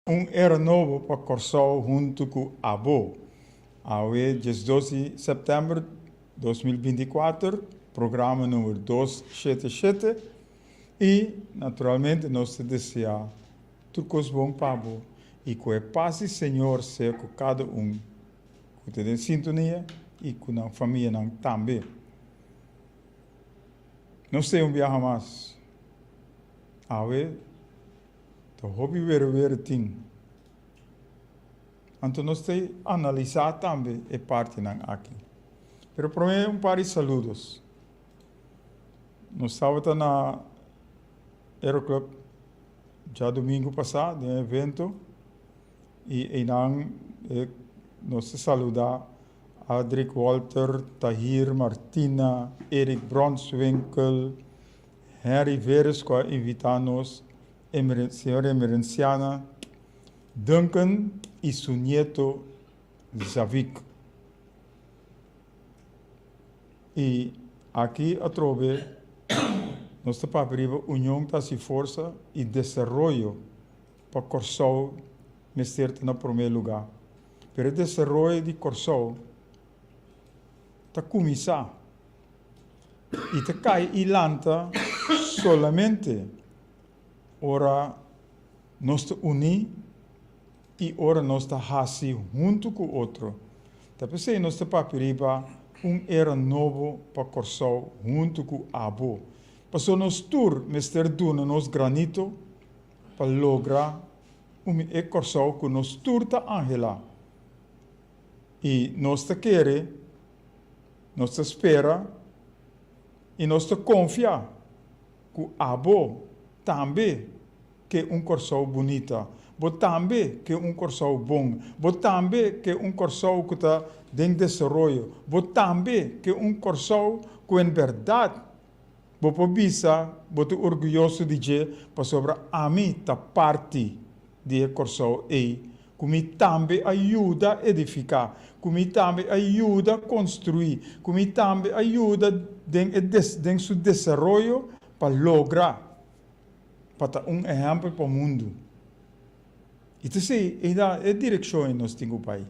Un era nobo pa Kòrsou huntu ku abo. Awe 12 di sèptèmber 2024, programa number 277 i naturalmente nos ta deseá tur kos bon pa bo i ku e pas di Señor sea ku kada un ku ta den sintonia i ku nan famianan tambe. Nos ta un biaha mas. Awe Ta hopi were-were tin. Anto nos ta analisá tambe e partinan aki. Pero promé un par di saludos. Nos tabata na Aeroclub djadumingu pasá den e evento i einan nos ta saludá Adrick Walter, Tahir Martina, Eric Bronswinkel, Henry Veres ku a invitá nos, señor Emerenciana Duncan i su nieto Zavik. I aki atrobe nos ta papia riba union ta hasi forsa i desaroyo pa Kòrsou mester ta na promé lugá. Pero e desaroyo di Kòrsou ta kuminsá I ta kai i lanta solamente ora nos ta uní i ora nos ta hasi huntu ku otro. Ta p'esei nos ta papia riba un era nobo pa Kòrsou huntu ku abo. Pasobra nos tur mester duna nos granito pa logra un e Kòrsou ku nos tur ta anhelá. I nos ta kere. Nos ta spera i nos ta konfia ku abo tambe ke un Kòrsou bunita, bo tambe ke un Kòrsou bon, bo tambe ke un Kòrsou ku ta den desaroyo, bo tambe ke un Kòrsou ku en bèrdat bo por bisa bo ta orguyoso di dje pasobra ami ta parti di e Kòrsou ei ku mi tambe a yuda edifiká, ku mi tambe a yuda konstruí, ku mi tambe a yuda den e den su desaroyo pa logra pa ta un ehèmpel pa mundu. I ta esei ei ta e direkshon ei nos tin ku bai.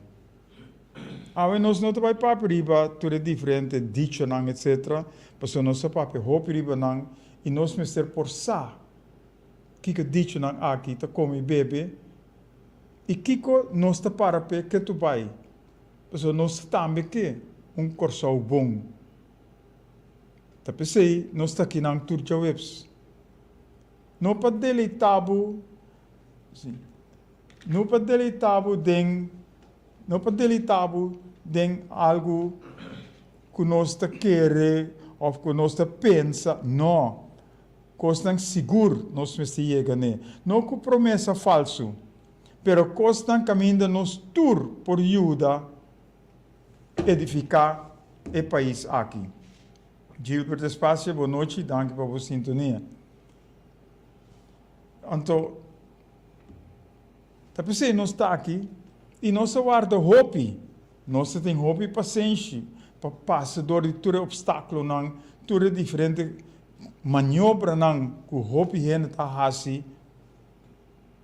Awe nos no ta bai papia riba tur e diferente dichonan etsetera, pasobra nos a papia hopi riba nan i nos mester por sa kiko dichonan aki ta kome i bebe i kiko nos ta para p'e ketu bai, pasobra nos tambe ke un Kòrsou bon. Ta p'esei nos ta akinan tur djaweps. No pa deleitá bo, sí, no pa deleitá bo den, no pa deleitá bo den algu ku nos ta kere òf ku nos ta pensa, no. Kosnan sigur nos mester yega n'e, no ku promesa falsu, pero kosnan kaminda nos tur por yuda edifiká e pais aki. Gilbert Espacio, bo nochi, danki pa bo sintonia. Anto, ta p'esei nos ta aki i nos a warda hopi, nos ta tin hopi pasenshi pa pasa dor di tur e opstákulonan, tur e diferente Maniobranan ku hopi hende ta hasi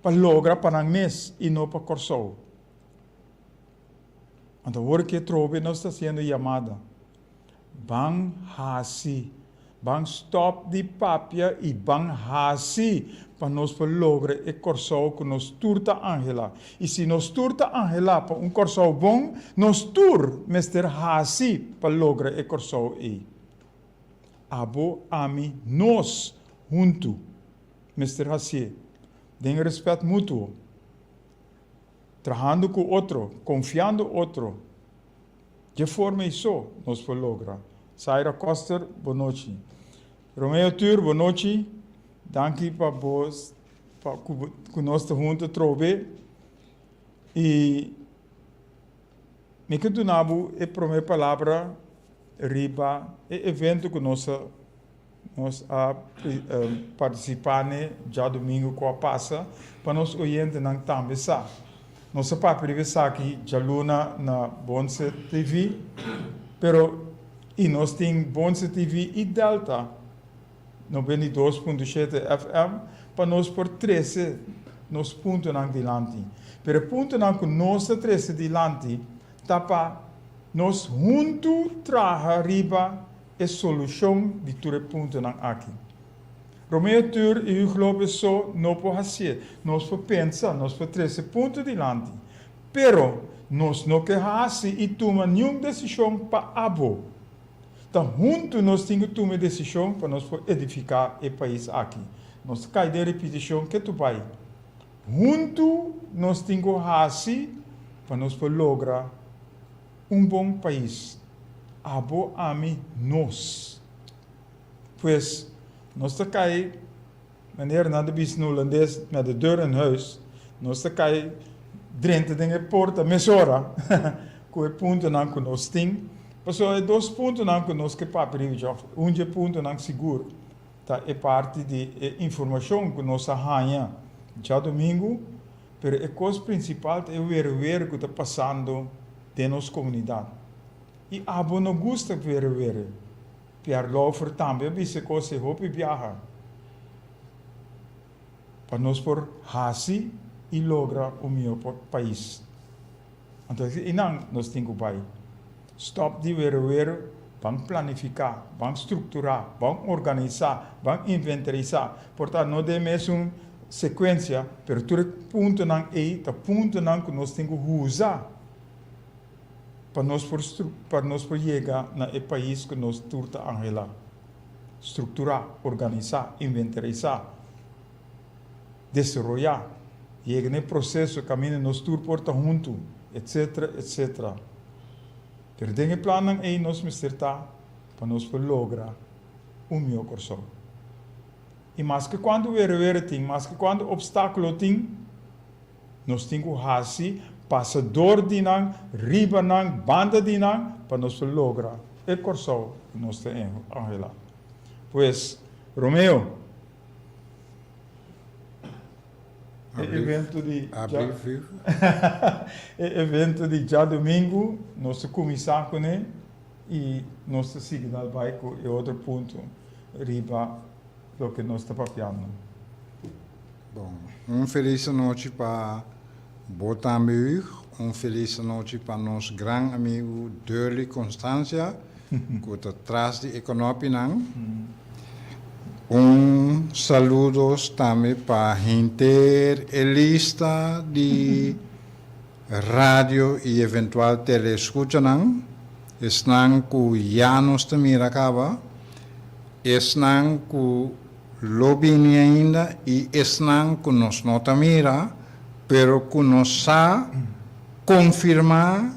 pa logra pa nan mes i no pa Kòrsou. Anto awor ke trobe nos ta hasiendo yamada, Ban hasi, ban stòp di papia i ban hasi pa nos por logra e Kòrsou ku nos tur ta anhelá. I si nos tur ta anhelá pa un Kòrsou bon, nos tur mester hasi pa logra e Kòrsou ei. Abo, ami, nos huntu mester hasié den respet mutuo, trahando ku otro, konfiando otro. Dje forma ei so nos por logra. Zaira Koster, bo nochi. Romeo Tur, bo nochi. Danki pa bo pa ku nos ta huntu atrobe. I mi ke duna bo e promé palabra riba e evento ku nos a nos a partisipá n'e djadumingu ku a pasa pa nos oyentenan tambe sa. Nos a papia riba esaki djaluna na Bonse TV, pero i nos tin Bonse TV i Delta 92.7 FM pa nos por trese. nos puntonan dilanti. Pero e puntonan ku nos ta trese dilanti ta pa nos huntu traha riba e solushon di tur e puntonan aki. Romeo Tur i Hugo Lopez so no por hasié. Nos por pensa, nos por trese punto dilanti, pero nos no ke hasi i tuma niun desishon pa abo. Ta huntu nos tin ku tuma e desishon pa nos por edifiká e pais aki. Nos ta kai den ripitishon ketu bai. Huntu nos tin ku hasi pa nos por logra un bon pais. Abo, ami, nos. Pues, nos ta kai, manera nan ta bisa na hulandes, met de deur in huis, nos ta kai drenta den e porta mesora ku e puntonan ku nos tin. Pasobra e dos puntonan ku nos ke papia riba dje, òf un dje puntonan sigur, ta e parti di e informashon ku nos a haña djadumingu, pero e kos prinsipal ta e werewere ku ta pasando den nos komunidat. I abo no gusta werewere. Pierre Lauffer tambe a bisa e kos ei hopi biaha, pa nos por hasi i logra un mihó pais. Anto einan nos tin ku bai. Stòp di were-were, ban planifiká, ban strukturá, ban organisá, ban inventarisá. Por ta no den mesun sekuensia, pero tur e puntonan ei ta puntonan ku nos tin ku usa pa nos por pa nos por yega na e pais ku nos tur ta anhelá. Strukturá, organisá, inventarisá, desaroyá, yega na e proseso kaminda nos tur por ta huntu, etsetera, etsetera. Pero den e plannan ei nos mester ta pa nos por logra un mihó Kòrsou. I maske kuantu were-were tin, maske kuantu opstákulo tin, Nos tin ku hasi pasa dor di nan, riba nan, banda di nan, pa nos por logra e Kòrsou ku nos ta anhelá. Pues, Romeo, e evento di e evento di djadumingu nos ta kuminsá kuné i nos ta sigui dal bai ku e otro punto riba loke nos ta papiando. Bon, un felis anochi pa bo tambe Huug, un felis anochi pa nos gran amigu Durley Constancia ku ta tras di e konopinan. Un saludos tambe pa henter e lista di radio i eventual teleskuchanan, esnan ku ya nos ta mira kaba, esnan ku Lo bini ainda i esnan ku nos no ta mira, pero ku nos sa konfirmá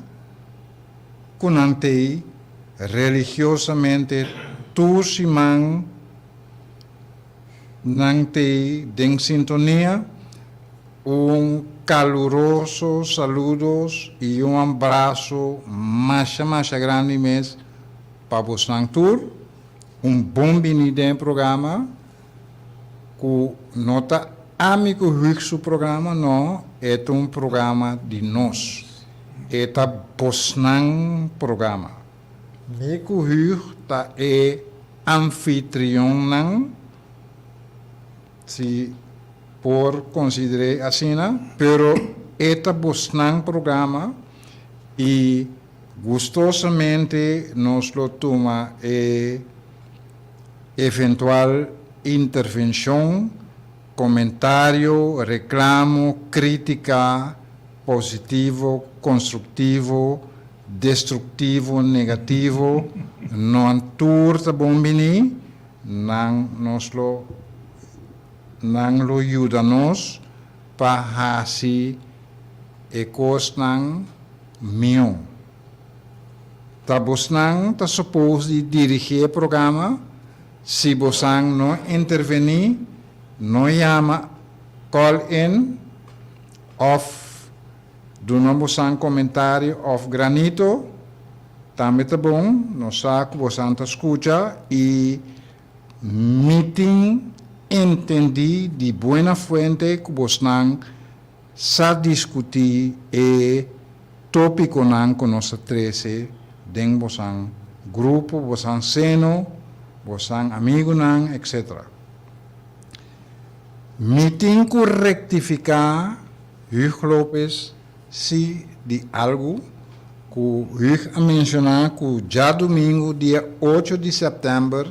ku nan t'ei religiosamente tur siman nan t'ei den sintonia. Un kaluroso saludos i un abraso masha masha grandi mes pa bosnan tur. Un bon bini den e programa ku no ta ami ku Huig su programa no, e ta un programa di nos. E ta bosnan programa. Mi ku Huig ta e anfitrionnan, si por konsider'é asina, pero e ta bosnan programa i Gustosamente nos lo tuma e eventual intervencion, comentario, reclamo, critica, positivo, constructivo, destructivo, negativo, nan tur ta bon bini, nan nos lo nan lo yuda nos pa haci e cosnan Mio. Ta bosnan ta suppose di dirigi e programa, si bosan no interveni, no yama call in of duna bosan comentario of granito, tambe ta bon, nos sa cu bosan ta scucha y mi tin entendi di buena fuente cu bosnan Sa diskutí e tópikonan ku nos a trese den bosan grupo, bosan seno, bosan amigunan, etc. Mi tin ku rektifiká Hugh Lopez si di algu ku Hugh a menshoná ku djadumingu dia ocho di sèptèmber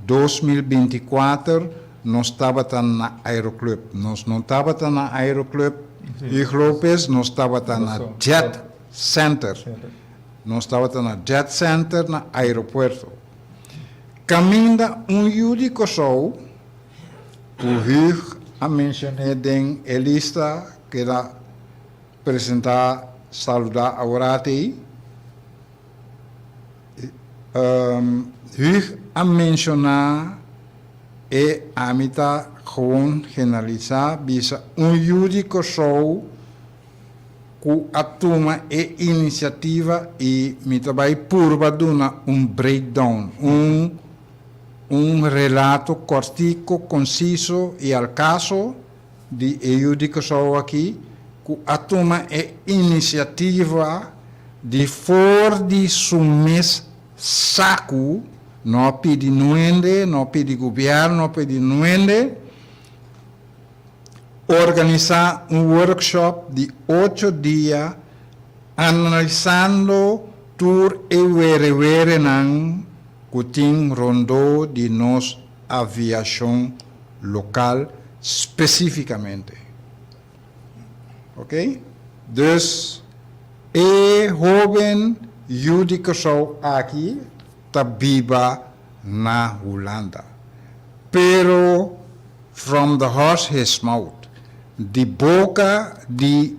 2024 nos tabata na Aeroclub. Nos no tabata na Aeroclub, Hugh Lopez, nos tabata na Jet Center. Nos tabata na Jet Center na aeropuerto. Kaminda un yu di Kòrsou ku Hugh a menshoné den e lista ku el a presentá saludá aworat ei, Hugh a menshoná e ami ta gewoon generalisá bisa un yu di Kòrsou ku a tuma e inisiativa i mi ta bai purba duna un breakdown, un un relato kòrtiku, konsiso i al kaso di e yu di Kòrsou aki ku a tuma e inisiativa di for di su mes saku, no a pidi nuende, no a pidi gobièrnu, no a pidi nuende, Organisá un workshop di ocho dia analisando tur e werewerenan ku tin rondó di nos aviashon lokal spesífikamente. Ok? Dus e hóben yu di Kòrsou aki ta biba na Hulanda. Pero from the horse his mouth, di boka di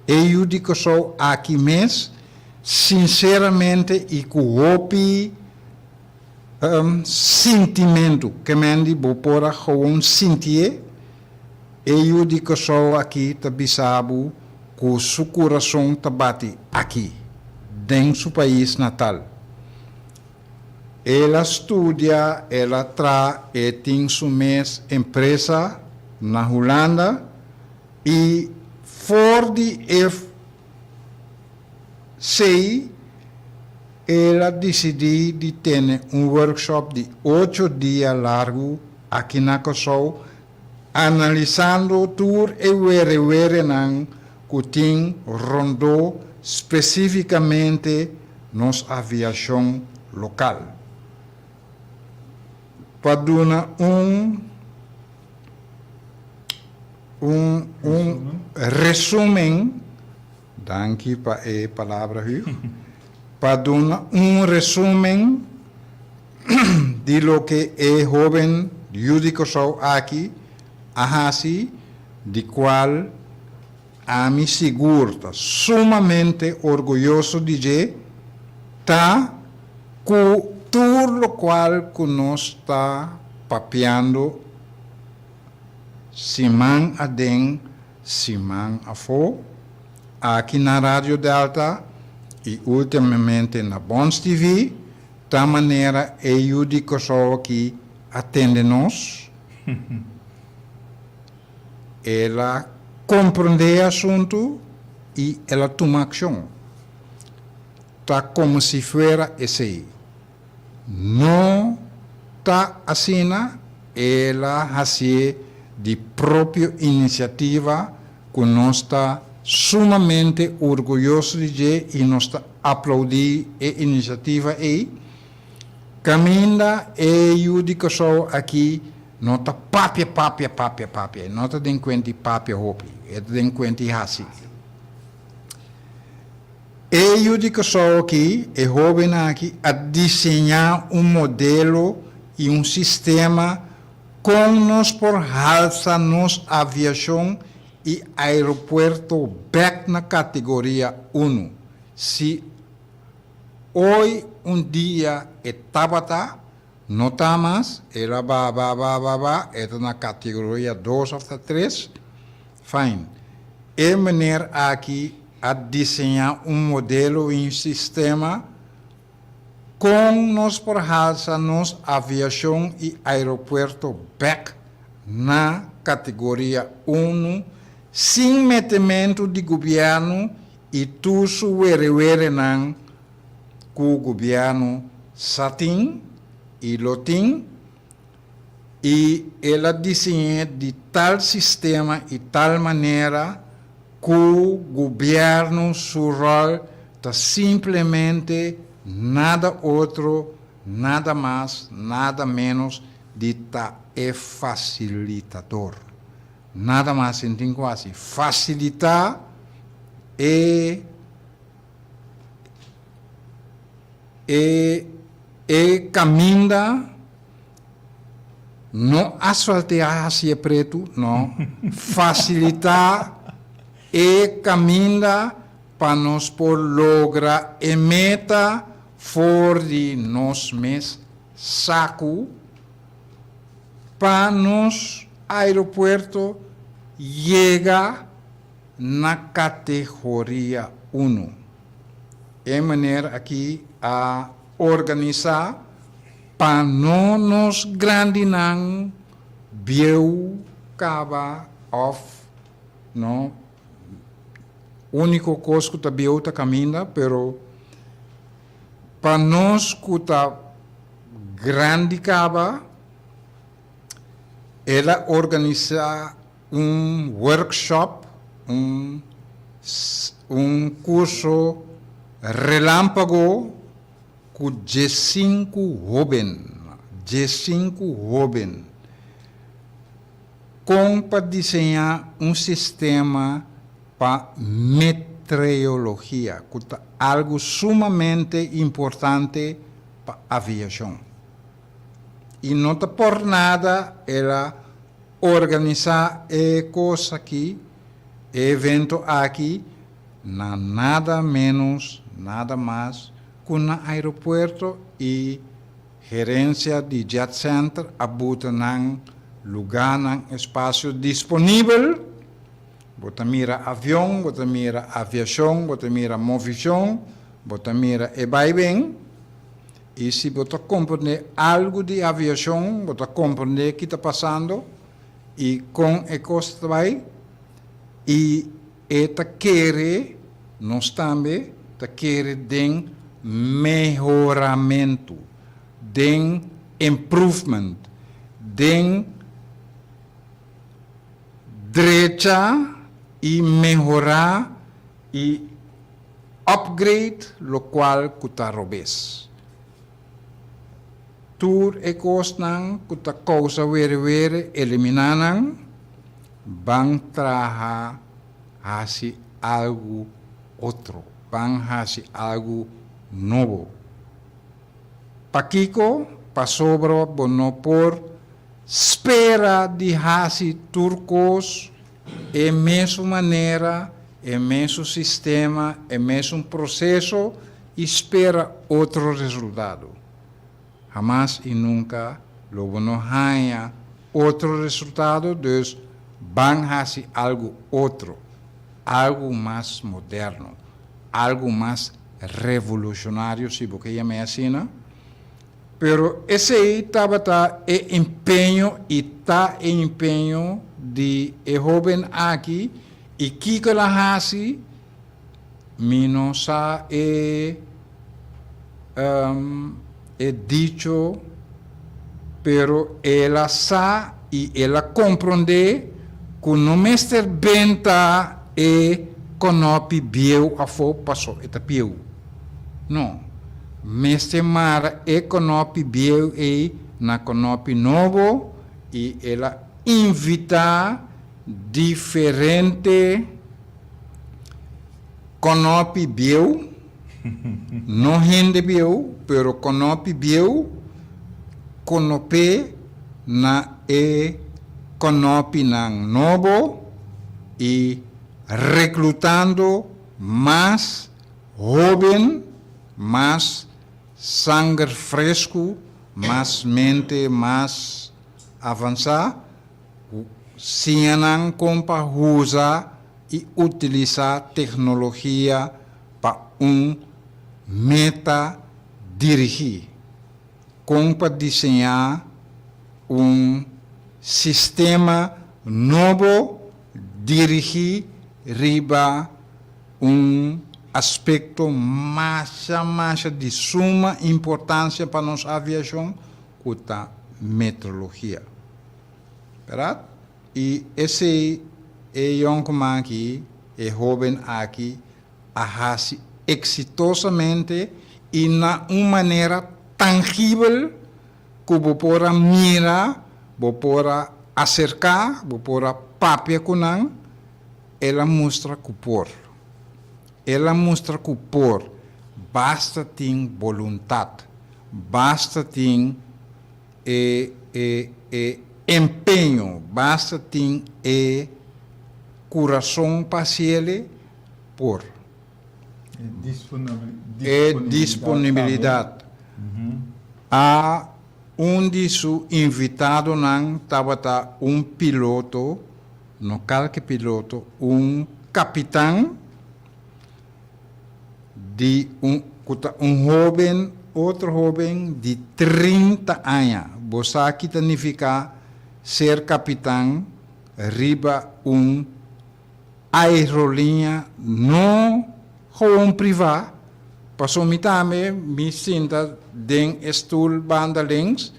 e yu di Kòrsou aki mes, sinseramente i ku hopi sintimentu, ke men di bo por a gewoon sintié, e yu di Kòrsou aki ta bisa bo ku su kurason ta bati aki, den su pais natal. El a studia, el a traha, e tin su mes empresa na Hulanda i for di e sei el a disidí di tene un workshop di ocho dia largu aki na Kòrsou analisando tur e werewerenan ku tin rondó spesífikamente nos aviashon lokal. Pa duna un un un resumen, danki pa e palabra Hugh, pa duna un resumen di loke e hoben yu di Kòrsou aki a hasi, di kual ami sigur ta sumamente orguyoso di dje, ta ku tur lokual ku nos ta papiando siman aden, siman afó, aki na Radio Delta i últimamente na Bons TV, Ta manera e yu di Kòrsou aki a tende nos. El a komprondé e asuntu i el a tuma akshon. Ta komo si fuera esei no ta asina, el a hasié di propio inisiativa ku nos ta sumamente orguyoso di dje i nos ta aplaudí e inisiativa ei, kaminda e yu di Kòrsou aki no ta papia, papia, papia, papia, e no ta den kuenti papia hopi, e ta den kuenti hasi. E yu di Kòrsou aki, e hóbennan aki a diseñá un modelo i un sistema Kon nos por halsa nos aviashon i aeropuerto bèk na kategoria unu? Si oi un dia e tabata, no ta mas, el a ba ba ba ba ba, e ta na kategoria dos òf ta tres, fine. E meneer aki a diseñá un modelo i un sistema Kon nos por halsa nos aviashon i aeropuerto bèk na kategoria unu sin metementu di gobièrnu i tur su werewerenan ku gobièrnu sa tin i lo tin? I el a diseñ'é di tal sistema i tal manera ku gobièrnu su ròl ta simplemente nada otro, nada mas, nada ménos di ta e fasilitador. Nada mas e tin ku hasi, fasilitá e e e kaminda. No asfaltea hasi e pretu, no. Fasilitá e kaminda pa nos por logra e meta for di nos mes saku pa nos aeropuerto yega na kategoria unu. E manera aki a organisá Pa no nos grandinan bieu kaba of no unico cos cu ta bieu ta caminda pero pa nos cu ta grandi kaba el a organisa un workshop un un curso relampago Ku diesinku hóben, diesinku hóben, kon pa diseñá un sistema pa metreologia, ku ta algu sumamente importante pa aviashon. I no ta por nada el a organisá e kos aki, e evento aki, na nada ménos, nada mas ku na aeropuerto i gerensia di Jet Center a buta nan lugánan espasio disponibel. Bo ta mira avion, bo ta mira aviashon, bo ta mira movishon, bo ta mira e bai ben. I si bo ta komprendé algu di aviashon, bo ta komprendé ki ta pasando i kon e kos ta bai. I E ta kere, nos tambe ta kere den mehoramentu, den improvement, den drecha i mehorá i upgrade lokual ku ta robes. Tur e kosnan ku ta kousa were were, eliminá nan. Ban traha hasi algu otro, ban hasi algu nobo. Pakiko? Pasobra bo no por spera di hasi tur kos e mesun manera, e mesun sistema, e mesun proseso i spera otro resultado. Hamas i nunka lo bo no haña otro resultado, dus ban hasi algu otro, algu mas moderno, algu mas revolushonario si bo ke yam'é asina. Pero esei tabata e empeño i ta e empeño di e hóben aki i kiko el a hasi? Mi no sa e e dicho, pero el a sa i el a komprondé ku no mester benta e kònòpi bieu afó paso e ta bieu. No, mester mara e kònòpi bieu ei na kònòpi nobo i el a invitá diferente. Konopi bieu, no hende bieu, pero konopi bieu konop'é na e konopinan nobo i reklutando mas hóben, mas sanger fresku, mas mente mas avansá. Siña nan kon pa usa i utilisá teknologia pa un meta dirigí. Kon pa diseñá un sistema nobo dirigí riba un aspekto masha masha di suma importansia pa nos aviashon ku ta metrologia. Bèrdat? I esei e yònkuman aki, e hóben aki, a hasi eksitosamente i na un manera tangibel ku bo por a mira, bo por a aserká, bo por a papia ku nan, el a mustra ku por. El a mustra ku por, basta tin boluntat, basta tin e e e empeño, basta tin e kurason pa hasiele, por. E E disponibilidat. A Un di su invitadonan tabata un piloto, no kalke piloto, un kapitan di un ku ta un hóben, otro hóben di 30 aña. Bo sa ki ta nifiká ser kapitan riba un aeroliña no gewoon privá, paso mi tambe mi sinta den e stul banda links,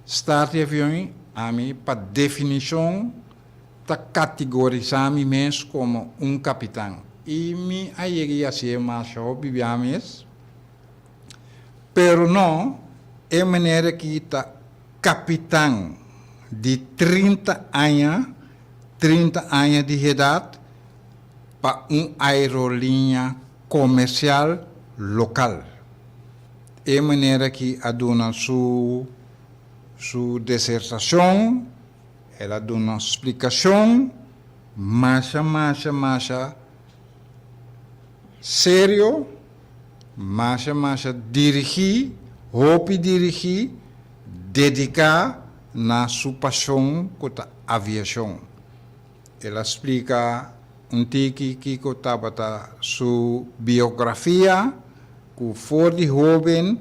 start di avion, ami pa definishon ta kategorisá mi mes komo un kapitan i mi a yega i hasié masha hopi bia mes, pero no e manera ki ta kapitan di 30 aña, 30 aña di edat pa un aeroliña komersial lokal. E manera ki a duna su su desertashon, el a duna splikashon masha masha masha serio, masha masha dirigí, hopi dirigí, dediká na su pashon ku ta aviashon. El a splika un tiki kiko tabata su biografia, ku for di hóben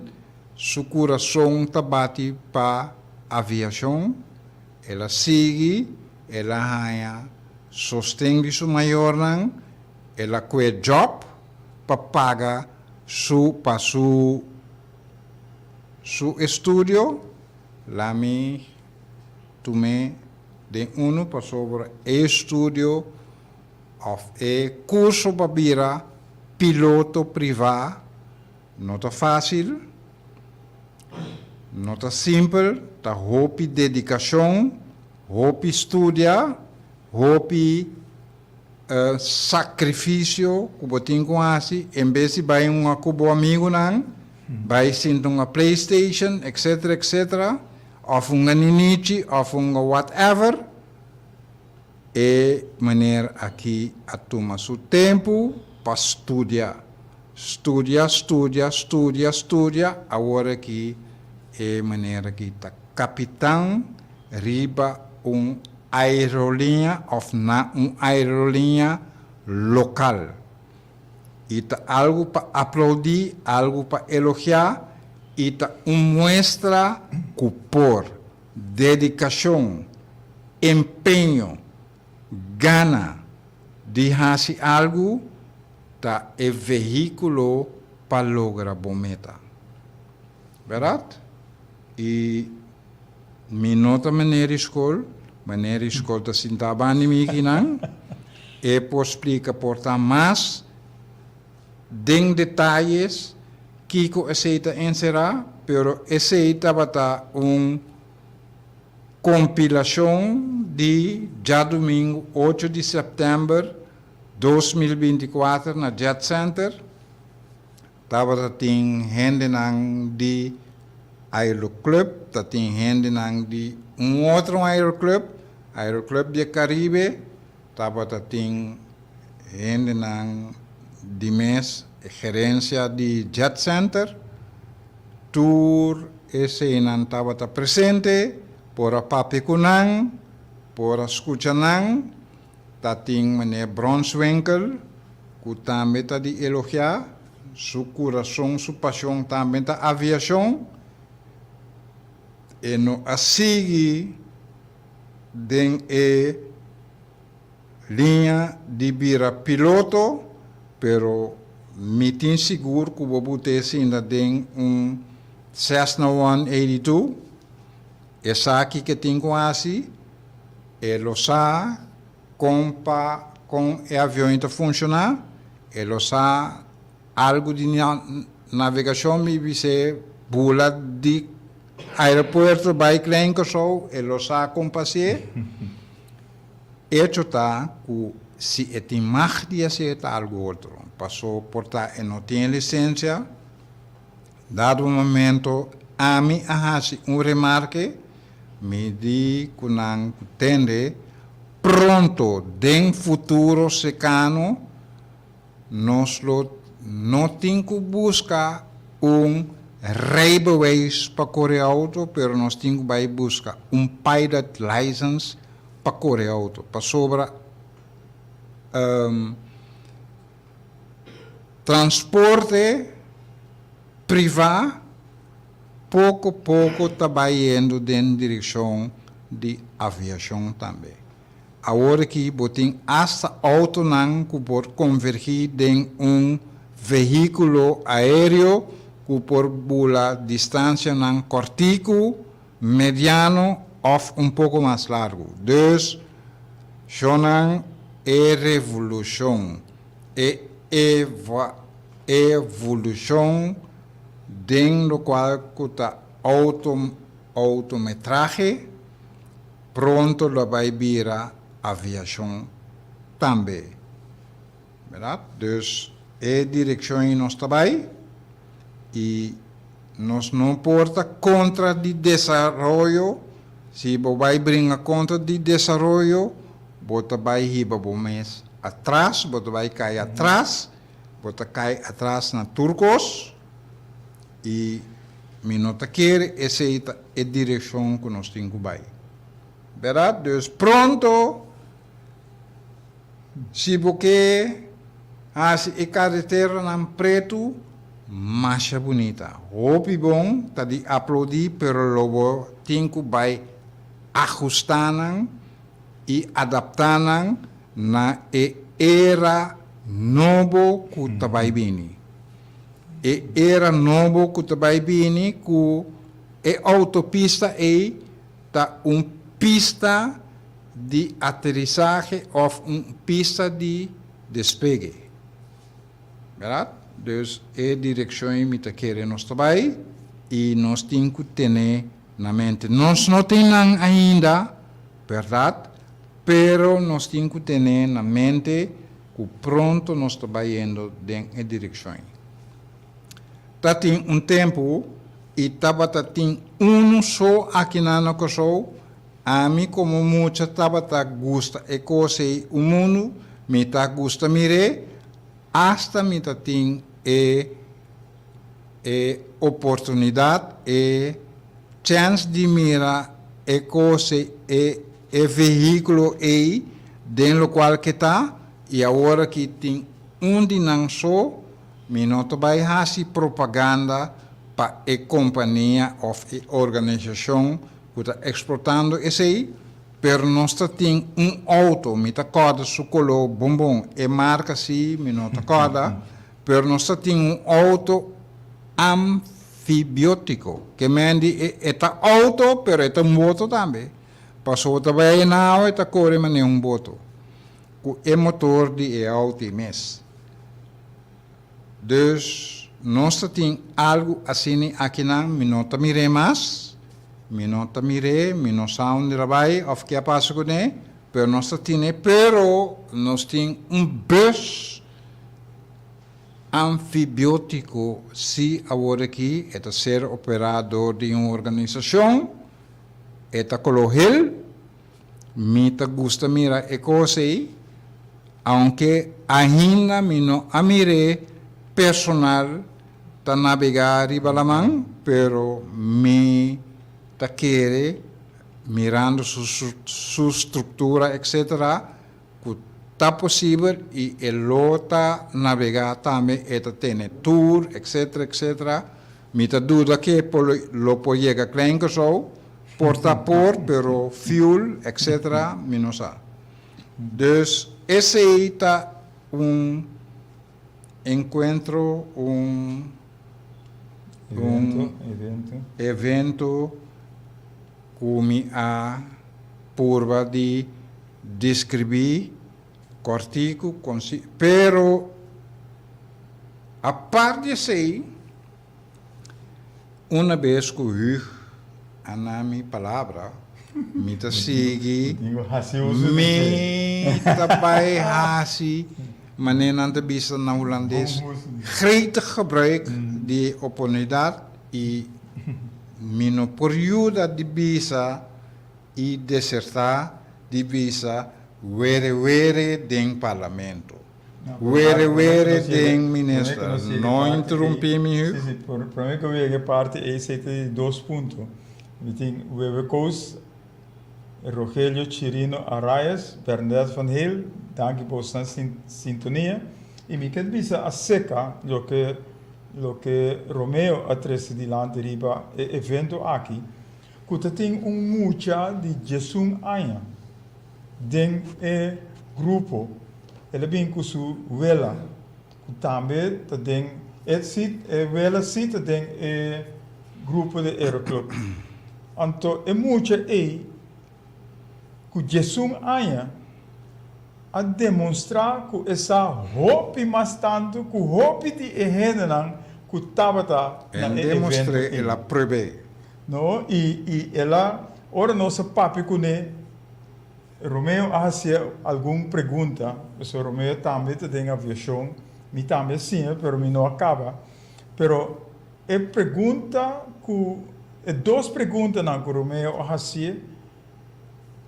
su kurason ta bati pa aviashon. El a sigui, el a haña sosten di su mayornan, el a kue djòp pa paga su pa su su estudio. La mi tum'é den unu pasobra e estudio òf e kurso pa bira piloto privá no ta fásil, no ta simpel, ta hopi dedikashon, hopi studia, hopi sakrifisio ku bo tin ku hasi en bes di bai hunga ku bo amigunan, bai sinta hunga playstation etcetera etcetera òf hunga ninichi òf hunga whatever, e meneer aki a tuma su tempu pa studia, studia studia studia studia, awor aki e meneer aki ta kapitan riba un aeroliña òf na un aeroliña lokal. I ta algu pa aplaudí, algu pa elogiá i ta un muestra ku por dedikashon, empeño, gana di hasi algu ta e vehíkulo pa logra bo meta. Bèrdat? I Mi no ta meneer di skol, meneer di skol ta sinta banda di mi kinan, e por splika por ta mas den detayes kiko esei ta enserá, pero esei tabata un kompilashon di djadumingu 8 di sèptèmber 2024 na Jet Center. Tabata tin hendenan di Aeroclub, ta tin hendenan di un otro Aeroclub, Aeroclub di e Caribe, tabata tin hendenan di mes gerencia di Jet Center, tur eseinan tabata presente, por a papia cu nan, por a scucha nan. Ta tin meneer Bronswinkel ku tambe ta di elogiá, su kurason, su pashon tambe ta aviashon. E no a sigui den e liña di bira piloto, pero mi tin sigur ku bo but'é sinta den un Cessna 182, esaki ke tin ku hasi. E lo sa kon pa kon e avion ta funshoná, e lo sa algu di navegashon, mi bis'é bula di aeropuerto bai Klein Kòrsou, e lo sa kon pa hasié. Echo ta ku si e tin mag di hasié ta algu otro, paso por ta e no tin e lisensia. Dado momento ami a hasi un remarke, mi di ku nan ku tende, pronto den futuro sekano nos lo no tin ku buska un rijbewijs pa kore outo, pero nos tin ku bai buska un pilot license pa kore outo, pasobra Transporte privá poko poko ta bai yendo den direkshon di aviashon tambe. Awor aki bo tin asta outonan ku por konvergí den un vehíkulo aéreo ku por bula distansianan kòrtiku, mediano òf un poko mas largu. Dus, shonnan e revolushon, e evolushon den lokual ku ta outo outometrahe pronto lo bai bira aviashon tambe. Bèrdat? Dus e direkshon ei nos ta bai i nos no por ta kontra di desaroyo. Si bo bai bringa kontra di desaroyo, bo ta bai hiba bo mes atras, bo ta bai kai atras, bo ta kai atras na tur kos i mi no ta kere esei ta e direkshon ku nos tin ku bai. Bèrdat? Dus pronto. Si bo ke hasi e kareteranan pretu masha bunita. Hopi bon, ta di aplaudí, pero lo bo tin ku bai ahustá nan i adaptá nan na e era nobo ku ta bai bini. E era nobo ku ta bai bini ku e outopista ei ta un pista di aterisahe of un pista di despegue. Berdad? Dus e direccion ei mi ta kere nos ta bai y nos tin cu tene na mente. Nos no tin nan ainda, berdad, pero nos tin cu tene na mente cu pronto nos ta bayendo den e direccion ei. Ta tin un tempo y tabata tin uno so akinan na Curaçao. Ami komo mucha tabata gusta e kos ei un mundu, mi ta gusta mir'é, asta mi ta tin e e oportunidat, e chèns di mira e kos ei, e e vehíkulo ei den lokual ke ta, i awor aki tin un di nan so, mi no ta bai hasi propaganda pa e kompania òf e organisashon ku ta eksplotando esei, pero nos ta tin un outo, mi ta kòrda su koló bon bon, e marka si mi no ta kòrda, pero nos ta tin un outo amfibiótiko, ke men di e e ta outo pero e ta un boto tambe, pasobra ta bai na awa e ta kore manera un boto, ku e motor di e outo ei mes. Dus nos ta tin algu asini akinan, mi no ta mir'é mas, mi no ta mir'é, mi no sa unda el a bai òf ke a pasa kuné, pero nos ta tin'é, pero nos tin un bus anfibiótiko si awor aki e ta ser operá dor di un organisashon, e ta koló hel. Mi ta gusta mira e kos ei, aunke ainda mi no a mir'é personal ta nabegá riba laman, pero mi ta kere, mirando su su struktura etcetera, ku ta posibel i e lo ta nabegá tambe, e ta tene tur etcetera etcetera. Mi ta duda ke e por lo por yega Klein Kòrsou, por ta por, pero fuel etcetera mi no sa. Dus esei ta un enkuentro, un un evento ku mi a. purba di deskribí kòrtiku, konsi, pero apart di esei, una bes ku Hug a na mi palabra, mi ta sigui, mi ta bai hasi manera nan ta bisa na hulandes, gretig gebruik di e oportunidat i mi no por yuda di bisa i desertá di bisa were were den parlamento. Were were den minister. No interumpí mi Hugo. Sí, sí, promé ku yega e parti ei esei ta di dos punto. Mi tin Wever Koos, Rogelio Chirino Arraez, Bernadette van Heel, danki pa boso sintonia. I mi ke bisa aserka loke loke Romeo a trese dilanti riba e evento aki, ku ta tin un mucha di diesun aña den e grupo. El a bin ku su wela, ku tambe ta den e si e wela si ta den e grupo di Aeroclub. Anto e mucha ei ku diesun aña a demonstrá ku e sa hopi mas tantu ku hopi di e hendenan ku tabata na En e evento demostr'é, ei. el a prueb'é. No, i i el a, ora nos a papia kuné, Romeo a hasié algun pregunta, pasobra Romeo tambe ta den aviashon, mi tambe a siña, pero mi no a kaba. Pero e pregunta ku, e dos preguntanan ku Romeo a hasié,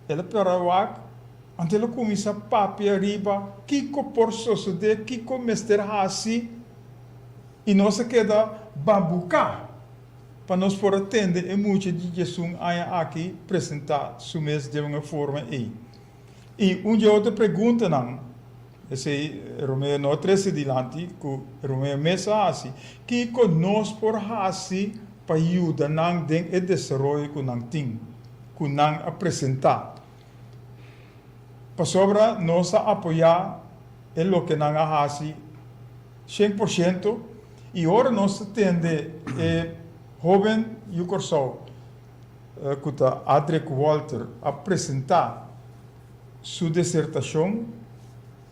El a pera wak, anto el a kuminsá papia riba kiko por sosodé, kiko mester hasi, i nos a keda babuká pa nos por a tende e mucha di diesun aña aki presentá su mes den e forma ei. I un dje otro preguntanan, esei Romeo no a trese dilanti, ku Romeo mes a hasi, kiko nos por hasi pa yuda nan den e desaroyo ku nan tin? Ku nan a presentá. Pasobra nos a apoyá e loke nan a hasi 100% i ora nos ta tende e hóben yu Kòrsou ku ta Adrick Walter a presentá su desertashon,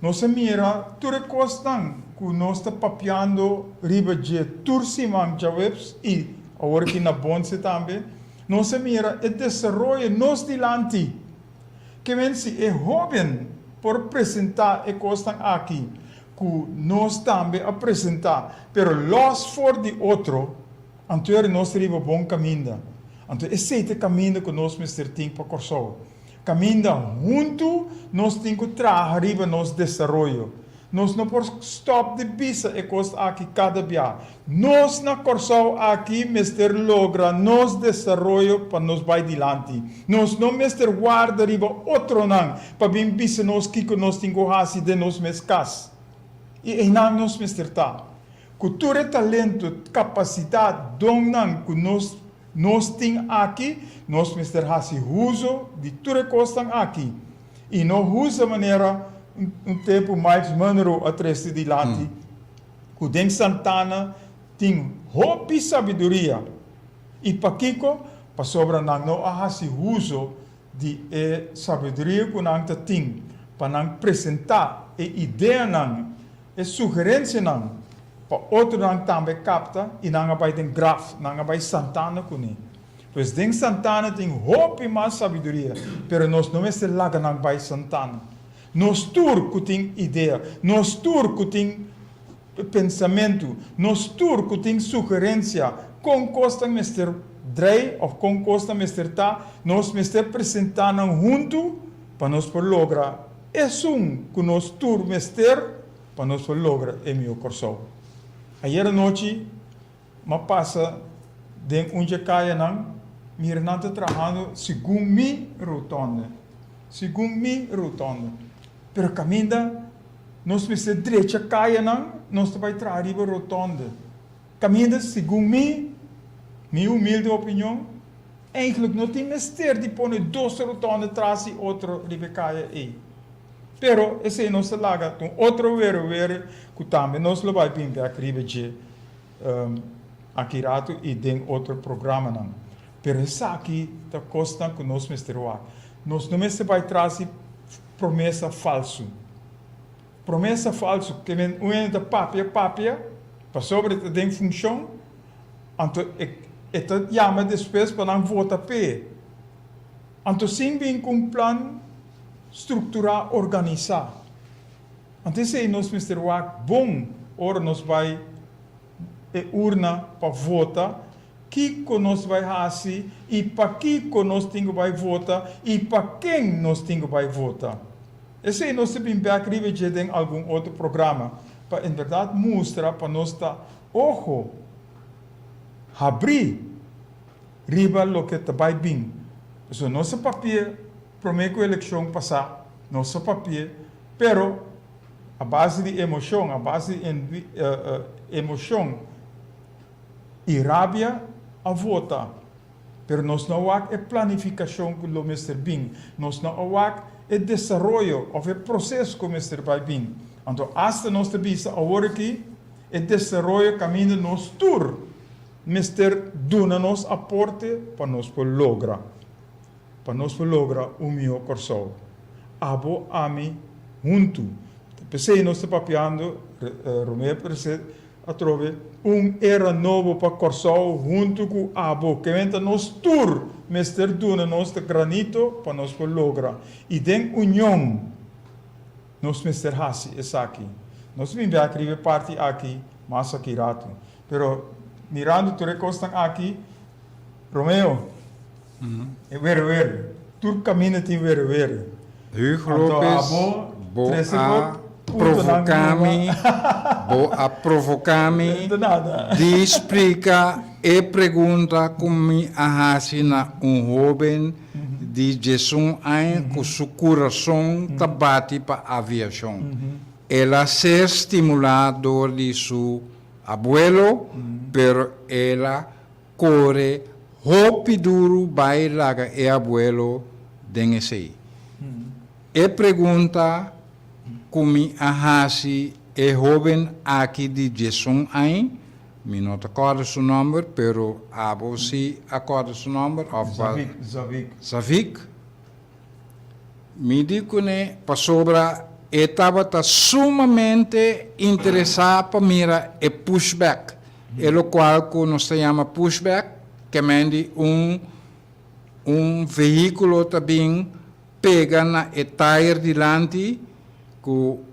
nos a mira tur e kosnan ku nos ta papiando riba dje tur siman djaweps i awor aki na Bonse tambe. Nos a mira e desaroyo nos dilanti. Ke men si e hóben por presentá e kosnan aki ku nos tambe a presentá, pero lòs for di otro, anto eri nos ta riba bon kaminda. Anto esei ta e kaminda ku nos mester tin pa Kòrsou. Kaminda huntu nos tin ku traha riba nos desaroyo. Nos no por stòp di bisa e kos aki kada bia. Nos na Kòrsou aki mester logra nos desaroyo pa nos bai dilanti. Nos no mester warda riba otronan pa bin bisa nos kiko nos tin ku hasi den nos mes kas. I einan nos mester ta. Ku tur e talento, kapasidat, donnan ku nos nos tin aki, nos mester hasi huzo di tur e kosnan aki. I no huza manera un tempu Myles Munroe a trese dilanti ku den Santana tin hopi sabiduria. I pakiko? Pasobra nan no a hasi huzo di e sabiduria ku nan ta tin pa nan presentá e ideanan, e sugerensianan pa otronan tambe kapta i nan a bai den graf, nan a bai Santana kuné. Pues den Santana tin hopi mas sabiduria, pero nos no mester laga nan bai Santana. Nos tur ku tin idea, nos tur ku tin pensamentu, nos tur ku tin sugerensia kon kosnan mester drei òf kon kosnan mester ta, nos mester presentá nan huntu pa nos por logra esun ku nos tur mester pa nos por logra e mihó Kòrsou. Ayer anochi M'a pasa den un dje kayanan, mira nan ta trahando segun mi rotonde, segun mi rotonde. Pero kaminda nos mester drecha kayanan, nos ta bai traha riba rotonde. Kaminda segun mi, mi humilde opinion, eigenlijk no tin mester di pone dos rotonde tras di otro riba e kaya ei. Pero esei nos ta laga ta un otro were were ku tambe nos lo bai bin bek riba dje aki ratu i den otro programanan. Pero esaki ta kosnan ku nos mester wak. Nos no mester bai tras di promesa falsu. Promesa falsu ke men un hende ta papia papia pasobra e ta den funshon, anto e e ta yama despues pa nan vota p'e. Anto sin bin ku un plan strukturá organisá. Anto esei nos mester wak bon ora nos bai e urna pa vota, kiko nos bai hasi i pakiko nos tin ku bai vota i pa ken nos tin ku bai vota. Esei nos ta bin bek riba dje den algun otro programa pa en bèrdat mustra pa nos ta ojo habrí riba loke ta bai bin. Pasobra nos a papia promé ku elekshon pasá, nos a papia, pero a base di emoshon, a base di emoshon i rabia a vota. Pero nos no a wak e planifikashon ku lo mester bin, nos no a wak e desaroyo òf e proses ku mester bai bin. Anto asta nos ta bisa awor aki e desaroyo kaminda nos tur mester duna nos aporte pa nos por logra, pa nos por logra un mihó Kòrsou. Abo, ami, huntu. Ta p'esei nos ta papiando, Romeo Percé atrobe, un era nobo pa Kòrsou huntu ku abo. Kementa nos tur mester duna nos ta granito pa nos por logra. I den union nos mester hasi esaki. Nos bin bek riba e parti aki mas aki ratu. Pero mirando tur e kosnan aki, Romeo, e were were, tur kaminda tin were were. Hugo Anto Lopez, abo bo trese a bo puntonan provoká mi, riba. bo a provoká mi De nada. di splika e pregunta ku mi a hasi na un hóben di diesun aña ku su kurason ta bati pa aviashon. El a ser stimulá dor di su Abuelo, pero el a kore hopi duru bai laga e abuelo den esei. E pregunta ku mi a hasi e hóben aki di diesun añ, mi no ta kòrda su nòmber, pero abo si a kòrda su nòmber òf Zavik, Zavik. Zavik. Mi di kuné pasobra e tabata sumamente interesá pa mira e pushback, e lokual ku nos ta yama pushback, ke men di un un vehíkulo ta bin pega na e tayer dilanti ku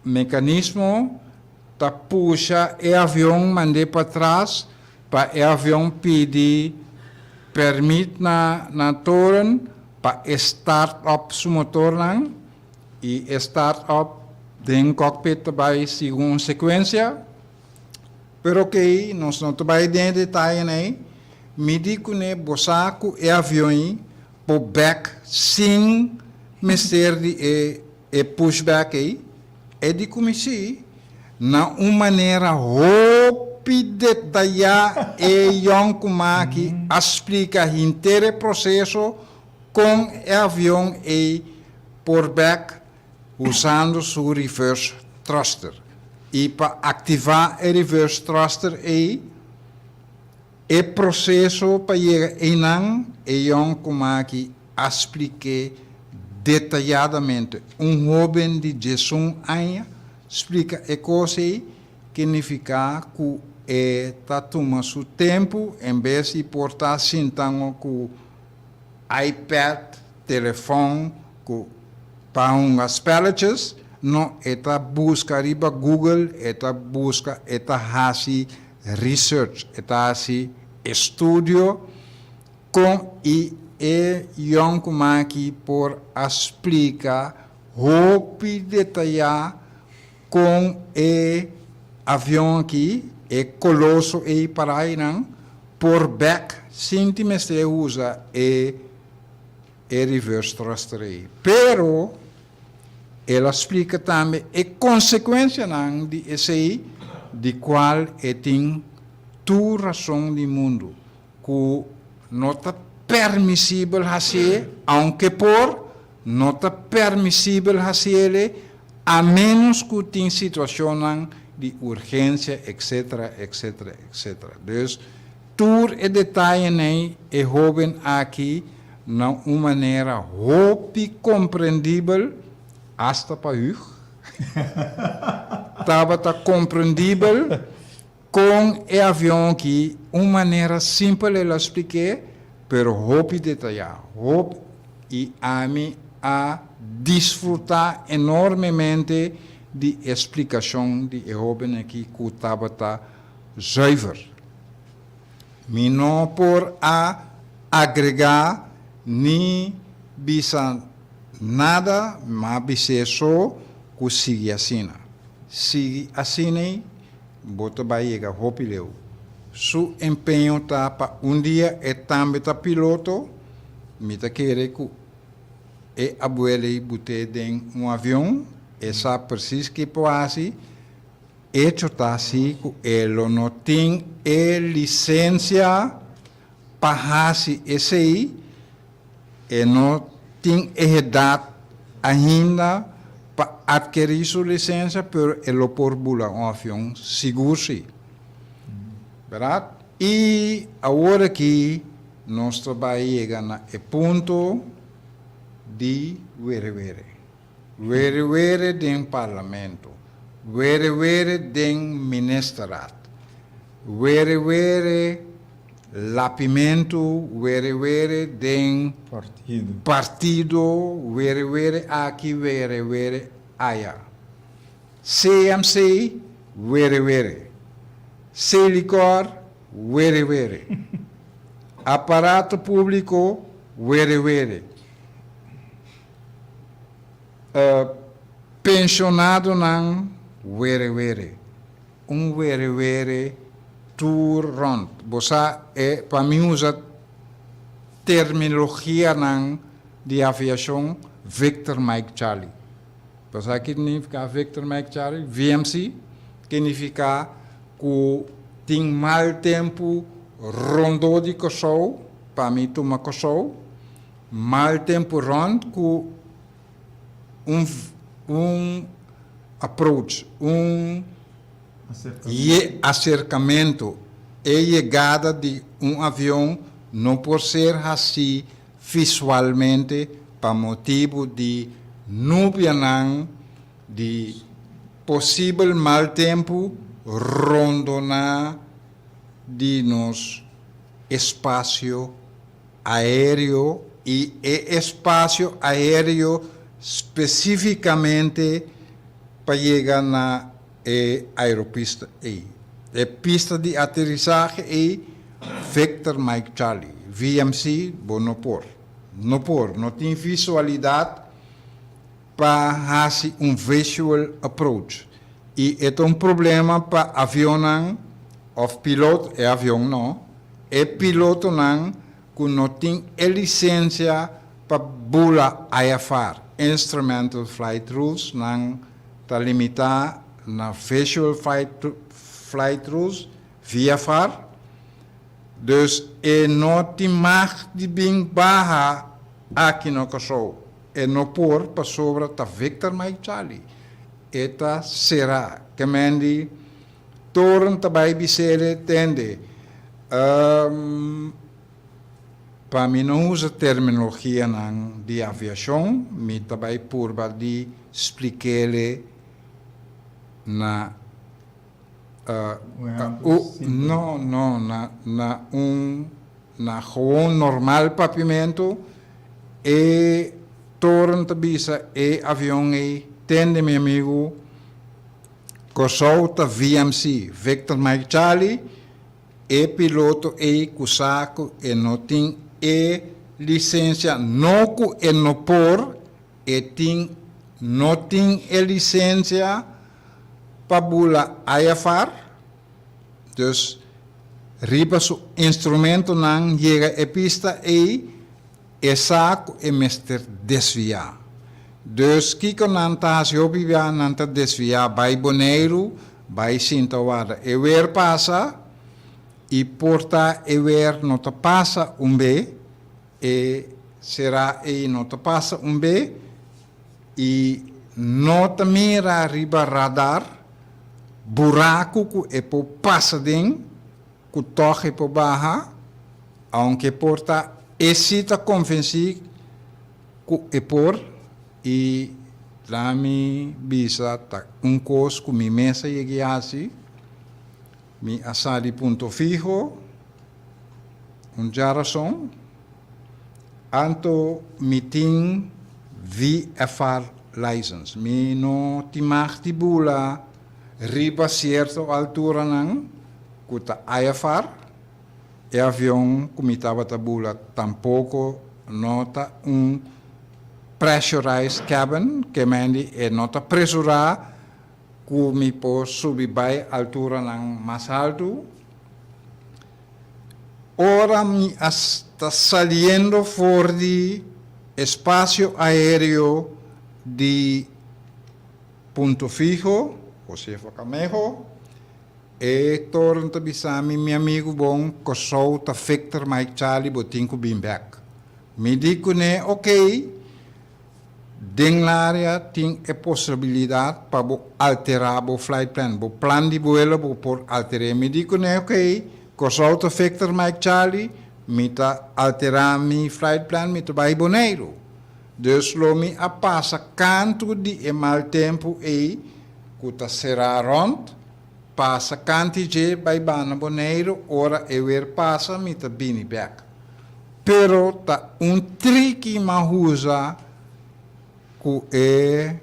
mekanismo ta pusha e avion mand'é patras pa e avion pidi permit na na toren pa e start up su motornan y e start up den cockpit ta bay segun un secuencia. Pero ok, nos no ta bay den e detayenan ey. Mi di cune bo sa cu e avion ey por bek sin mester di e e pushback ey. E di cu mi si, na un manera hopi detayá e yònkuman aki a splika henter e proseso kon e avion ei por bèk usando su reverse thruster. I pa aktivá e reverse thruster ei, E proseso pa yega einan, e yònkuman aki a splik'é detayadamente. Un hóben di diesun aña splika e kos ei ke nifiká ku e ta tuma su tempu en bes di por ta sintango ku iPad, telefòn ku pa hunga spelletjes, no, e ta buska riba Google, e ta buska, e ta hasi research, e ta hasi estudio kon i e yònkuman aki por a splika hopi detayá kon e avion aki, e koloso ei para einan, por bèk sin tin mester usa e e reverse thruster ei. Pero el a splika tambe e konsekuensianan di esei, di kual e tin tur rason di mundu, ku no ta permisibel hasié, aunke por, no ta permisibel hasiele a ménos ku tin situashonnan di urgensia, etcetera, etcetera, etcetera. Dus, tur e detayenan ei e hóben aki. Na un manera hopi komprendibel, asta pa Hug tabata komprendibel kon e avion aki, un manera simpel el a splik'é, pero hopi detayá, hopi, i ami a disfrutá enormemente di e splikashon di e hóben aki ku tabata zuiver. Mi no por a agregá ni bisa nada, m'a bis'é so ku sigui asina. Sigui asin'ei, bo ta bai yega hopi leu. Su empeño ta pa un dia e tambe ta piloto, mi ta kere ku e abuel'ei but'é den un avion, e sa presis ke por hasi. Echo ta si ku e lo no tin e lisensia pa hasi esei, e no tin e edat ainda pa atkerí su lisensia, pero e lo por bula un avion sigur si. Bèrdat? I awor aki nos ta bai yega na e punto di were were. Were were den parlamento. Were were den ministerraad. Were were lapimentu, were were den Partido. partido, were were aki, were were aya. CMC, were were. Selikor, were were. Aparato publico, were were. Pensionadonan were were. Un were were tur rond. Bo sa e pa mi usa terminologianan di aviacion Victor Mike Charlie. Bo sa ki nifica Victor Mike Charlie? VMC, ki nifica ku tin mal tempu rondó di Kòrsou, pa mi tuma Kòrsou. Mal tempu rond ku un un approach, un ye aserkamentu. E yegada di un avion no por ser hasí visualmente pa motibu di nubianan di posibel mal tempu rondoná di nos espasio aéreo i e espasio aéreo spesífikamente pa yega na e aeropista ei. E pista di aterisahe ei, Victor Mike Charlie, VMC, bo no por. No por, no tin visualidat pa hasi un visual approach. I e ta un problema pa avionnan òf pilot, e avion no, e pilotonan ku no tin e lisensia pa bula IFR, Instrumental Flight Rules, nan ta limitá na Visual Flight Rules, VFR, dus e no tin mag di bin baha aki na Kòrsou. E no por pasobra ta Victor Mike Charlie. E ta será. Kemendi Toren ta bai bis'ele tende. Pa mi no usa terminologianan di aviashon, mi ta bai purba di splik'ele na no, no, na na un na gewoon normal papiamentu. E toren ta bisa e avion ei, tende mi amigu, Kòrsou ta VMC, Victor Mike Charlie, e piloto ei ku sa ku e no tin e lisensia, no ku e no por, e tin no tin e lisensia pa bula IFR, dus riba su instrumentonan yega e pista ei, E sa ku e mester desviá. Dus kiko nan ta hasi hopi bia? Nan ta desviá bai Boneiru, bai sinta warda e wer pasa i por ta e wer no ta pasa un be, e será ei no ta pasa un be i no ta mira riba radar buraku ku e por pasa den ku tòg e por baha, aunke por ta. E si ta konvensí ku e por i laga mi bisa ta un kos ku mi mes a yega i hasi, mi a sali Punto Fiho un djarason, anto mi tin VFR license, mi no tin mag di bula riba sierto alturanan ku ta IFR. E avion ku mi tabata bula tampoko no ta un pressurized cabin, ke mendi e no ta presurá ku mi por subi bai alturanan mas haltu. Ora mi a ta saliendo for di espasio aéreo di Punto Fijo, Josefa Camejo, E toren ta bisa mi, Mi amigu bon, Kòrsou ta Victor Mike Charlie, bo tin ku bin bèk. Mi di kuné, Okey, den laria tin e posibilidat pa bo alterá bo flight plan, bo plan di buelo bo por alter'é. Mi di kuné, Okey, Kòrsou ta Victor Mike Charlie, mi ta alterá mi flight plan, mi ta bai Boneiru. Dus lo mi a pasa kantu di e mal tempu ei ku ta será rònt, pasa kanti dje bai bana Boneiru, ora e wer pasa mi ta bini bèk. Pero ta un triki m'a usa ku e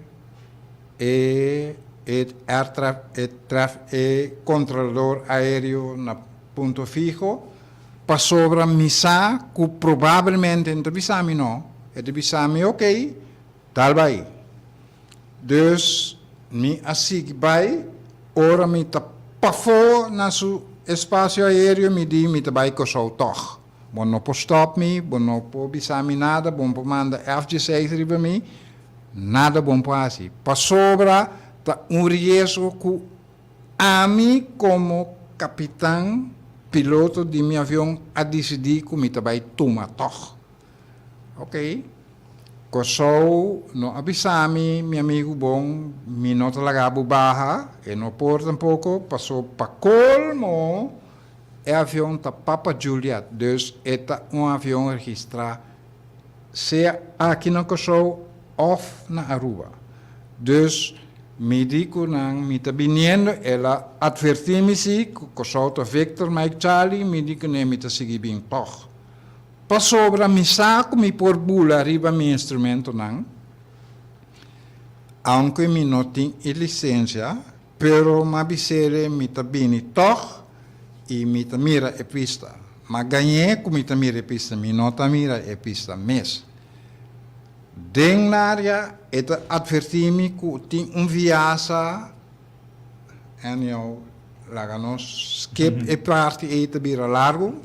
e e air traf e traf e kontrolador aéreo na Punto Fijo, pasobra mi sa ku probablemente e no ta bisa mi no, e ta bisa mi okey, dal bai. Dus mi a sigui bai, ora mi ta pafó na su espasio aéreo mi di mi ta bai Kòrsou tòg. Bo no por stòp mi, bo no por bisa mi nada, bo no por manda F-16 riba mi, nada bo no por hasi. Pasobra ta un riesgo ku ami komo kapitan, piloto di mi avion a disidí ku mi ta bai tuma tòg. Ok. Kòrsou no a bisa mi, mi amigu bon, mi no ta laga bo baha, e no por tampoko, paso pa kolmo e avion ta Papa Juliet, dus e ta un avion registrá sea aki na Kòrsou òf na Aruba. Dus mi di ku nan mi ta biniendo, el a atvertí mi si ku Kòrsou ta Victor Mike Charlie, mi di kuné mi ta sigui bin tòg. Pasobra mi sa ku mi por bula riba mi instrumentonan, aunke mi no tin e lisensia, pero m'a bis'ele mi ta bini tòg i mi ta mira e pista. M'a gañ'é ku mi ta mira e pista, mi no ta mira e pista mes. Den laria e ta atvertí mi ku tin un viasa. Anyhow, laga nos skip e parti ei ta bira largu.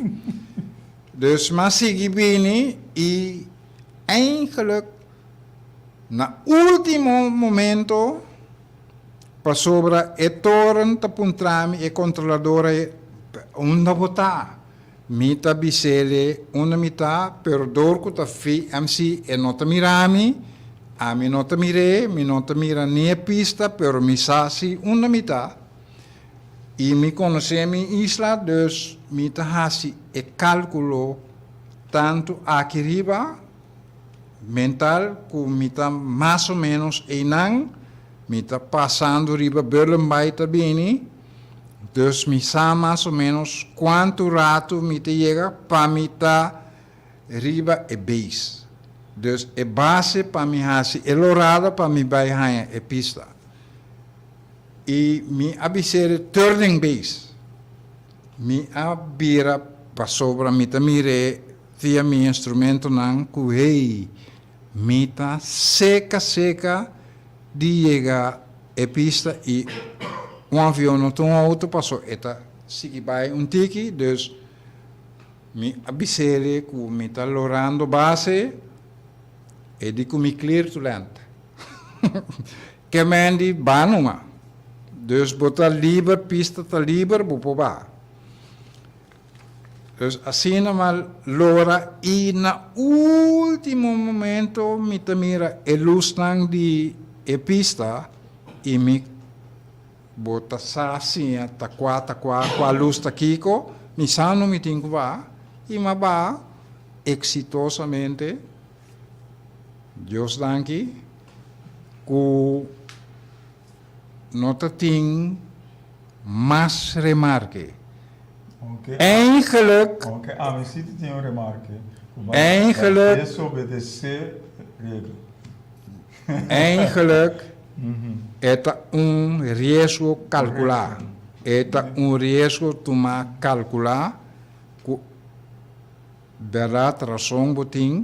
Dus m'a sigui bini i eigenlijk na ultimo momento pasobra e toren ta puntra mi, e controlador ei, unda bo ta? Mi ta bis'ele unda mi ta, pero dor ku ta VMC e no ta mira mi, ami no ta mir'é, mi no ta mira ni e pista, pero mi sa si unda mi ta. I mi konosé mi isla, dus mi ta hasi e kálkulo tantu aki riba, mental, ku mi ta mas o ménos einan, mi ta pasando riba Berlenbaai ta bini, Dus mi sa mas o menos cuantu ratu mi ta yega pa mi ta riba e base. Dus e base pa mi haci e lorada pa mi bay haña e pista. Y mi a bis'e turning base. Mi a bira pasobra mi ta mir'e via mi instrumentonan cu hey, mi ta seca seca di yega e pista y un avion no ta un auto paso e ta sigui bay un tiki dus mi a bisele cu mi ta lorando base e di cu mi clear to land ke men di ba numa dus bo ta liber pista ta liber bo por ba. Dus asina m'a lora i na ultimo momento mi ta mira e lusnan di e pista i mi bo ta sa siña ta kua ta kua, kua lus ta kiko, mi sa no mi tin ku baha i m'a baha. eksitosamente, Dios danki, ku no ta tin mas remarke. Aunke, Eigenlijk, aunke ami si ta tin un remarke ku bai eigenlijk, desobedesé regla. Eigenlijk e ta un riesgo kalkulá. E ta un riesgo tumá kalkulá ku bèrdat rason bo tin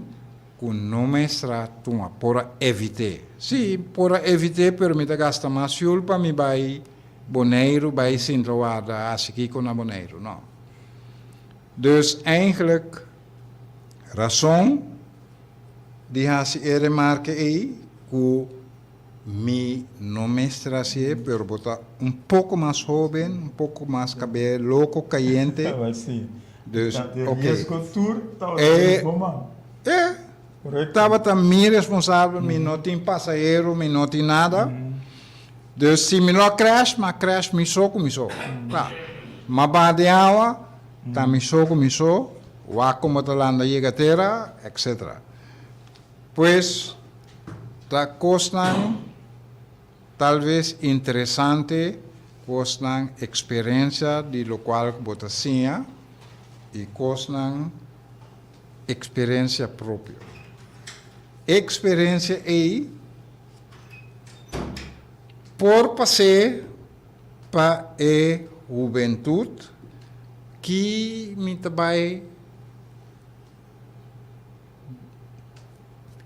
ku no mester a tuma. Por a evit'é. Sí, por a evit'é, pero mi ta gasta mas fuel pa mi bai Boneiru bai sintra warda hasi kiko na Boneiru. No. Dus eigenlijk rason di hasi e remarke ei ku mi no mester hasié, pero bo ta un poko mas hóben, un poko mas kab'é loko, kayente. Tabata si. Dus, Ta di oké. riesgo tur tabata E, den bo man. e, Korekto. tabata mi responsabel, mi no tin pasahero, mi no tin nada. Dus si mi lo a crash, m'a crash mi so ku mi so. Kla. M'a baha den awa, ta mi so ku mi so. Wak como ta landa yega tera, etc. Pues, ta cosnan tal vez interesante, cosnan experiencia di locual cu bo ta siña y cosnan experiencia propio. E experiencia ey por pas'é Pa e hubentut ki mi ta bai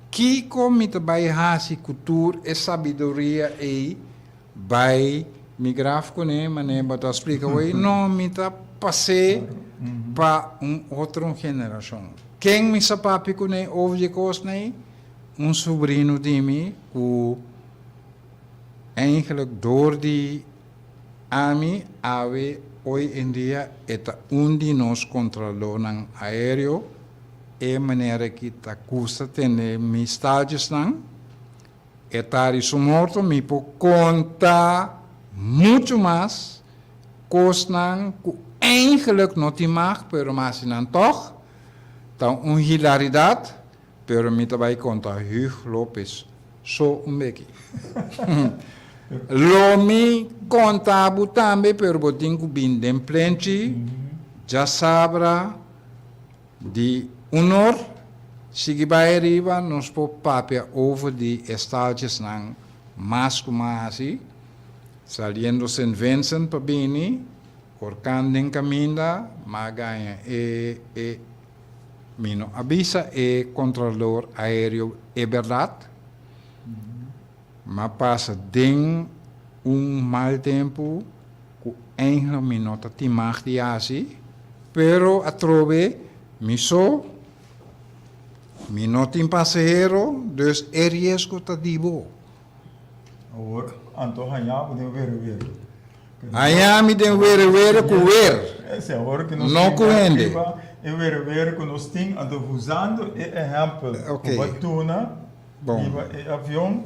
Kiko mi ta bai hasi ku tur e sabiduria ei bai mi graf kuné manera bo ta splika awor no mi ta pas'é pa un otro generashon ken mi sa papia kuné over di e kosnan ei un subrino di mi ku Eigenlijk door di ami awe hoy en dia e ta un di nos controladornan aereo, e manera ki ta gusta tende mi staaltjesnan, e ta di su morto mi por conta mucho mas cosnan cu eigenlijk no tin mag pero mi haci nan toch, ta un hilaridad. Pero mi ta bai konta Hugh Lopez so un beki. Lo mi konta bo tambe pero bo tin ku bin den plenchi djasabra di un or sigui bai ariba nos por papia over di e staltjesnan mas ku mas hasi saliendo Sint Vincent pa bini orkan den kaminda m'a gaña e e Mi no a bisa e kontrolador aereo e bèrdat. M'a pasa den un mal tempu ku eindelijk mi no ta tin mag di hasi, pero atrobe mi so, mi no tin pasahero, dus e riesgo ta di bo. Awor anto haña bo den were were. Haña mi den were were ku wer, Si, awor ku nos no tin ku hende. riba e were were ku nos tin, anto usando e ehèmpel ku Oké. bo a duna Bon. riba e avion,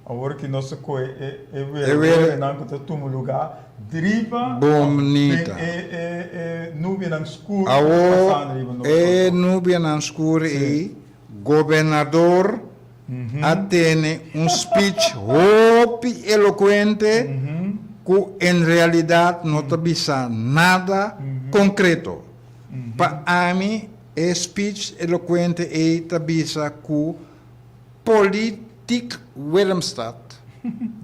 awor ku nos a kohe e e were E were. werenan ku ta tuma lugá riba Bonita. den e e e nubianan skur ku ta Awor pasando riba nos e Kòrsou. nubianan skur Si. ei, gobernador a tene un speech hopi elocuente cu en realidad no ta bisa nada concreto. Pa ami e speech elocuente ey ta bisa cu politiek Willemstad,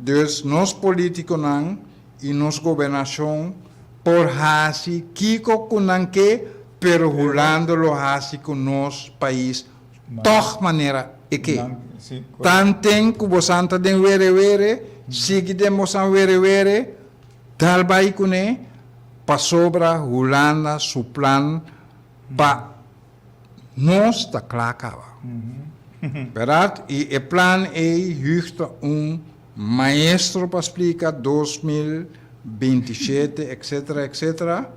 dus nos politiconan y nos gobernacion por haci kico cu nan ke, pero Hulanda lo haci cu nos pais Tòg manera e ke. Tanten ku bosan ta den were were, sigui den bosan were were, dal bai kuné, pasobra Hulanda su plan pa nos ta kla kaba. Bèrdat? I e plan ei Hugh ta un maestro pa splika, 2027 etcetera etcetera.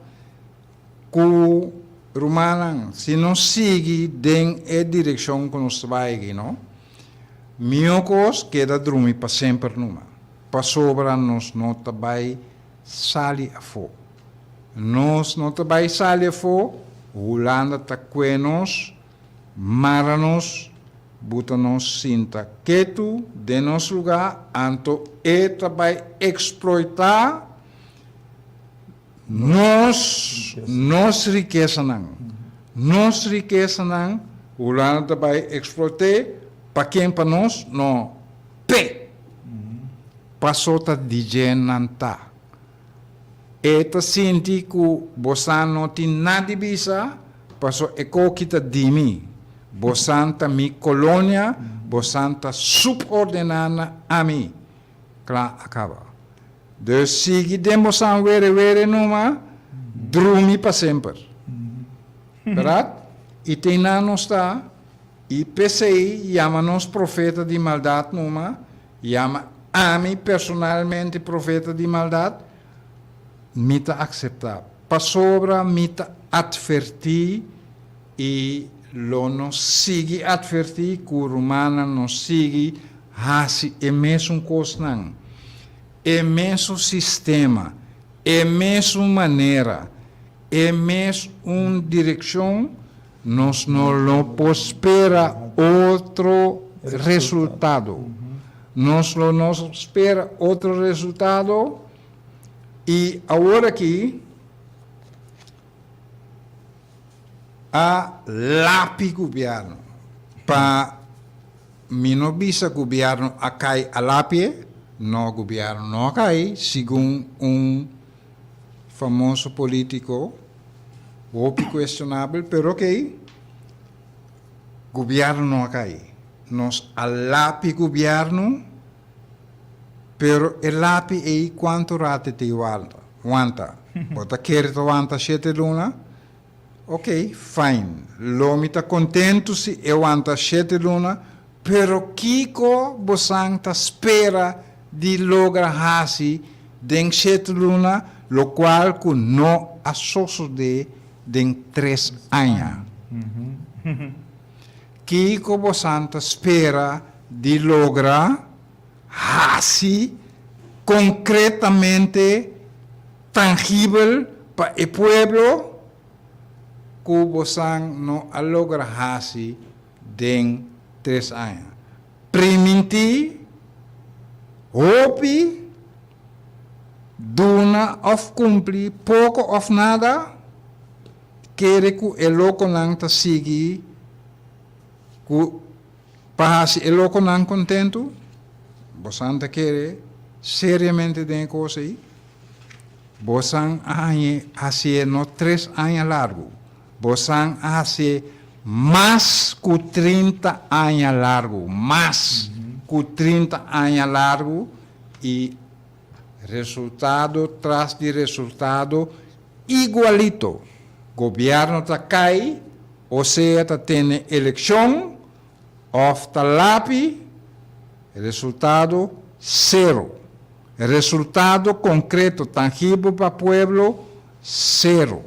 Ku rumannan, si nos sigui den e direkshon ku nos ta bai aki, no, mihó kos keda drumi pa semper numa, pasobra nos no ta bai sali afó. Nos no ta bai sali afó, Hulanda ta kue nos. Mara nos, buta nos sinta ketu den nos lugá, anto e ta bai eksploitá nos, nos rikesanan. Nos rikesanan, Hulanda ta bai eksploit'é, pa ken? Pa nos? No, p'e! Paso ta di dje nan ta. E ta sinti ku bosan no tin nada di bisa, paso e koki ta di mi. Bosan ta mi kolonia, bosan ta supordená na ami. Kla a kaba. Dus sigui den bosan were were numa, drumi pa semper. Bèrdat? I tin nan nos ta, i p'esei yama nos profeta di maldat numa, Yama ami personalmente profeta di maldat, mi ta akseptá, pasobra mi ta atvertí i lo no sigui atvertí ku rumannan no sigui hasi e mesun kosnan, e mesun sistema, e mesun manera, e mes un direkshon. Nos no lo por spera otro resultado. Nos lo no spera otro resultado y awor aki a lapi gobierno pa mi no bisa gobierno a cay a lapie, no gobierno no a cay segun un famoso politico. Hopi cuestionabel, pero ok. Gobierno no a cay. Nos a lapi gobierno, pero e lapi ey cuanto rato e ta wanta? Wanta. Bo ta kere ta wanta shete luna? Ok, fine. Lo mi ta contento si e wanta shete luna, pero kico bosan ta spera di logra haci den shete luna locual cu no a sosode den tres aña. Kico bosan ta spera di logra haci concretamente tangibel pa e pueblo cu bosan no a logra haci den tres aña? Primintí hopi, duna òf kumpli poko òf nada, kere ku e lokonan ta sigui ku pa hasi e lokonan kontentu? Bosan ta kere seriamente den e kos ei? Bosan a hañ'é hasié no tres aña largu, Bosan a hasié mas ku 30 aña largu, mas ku 30 aña largu i resultado tras di resultado igualito. Gobièrnu ta kai, o sea ta tene elekshon òf ta lapi, resultado sero. Resultado konkreto, tangibel pa pueblo, sero.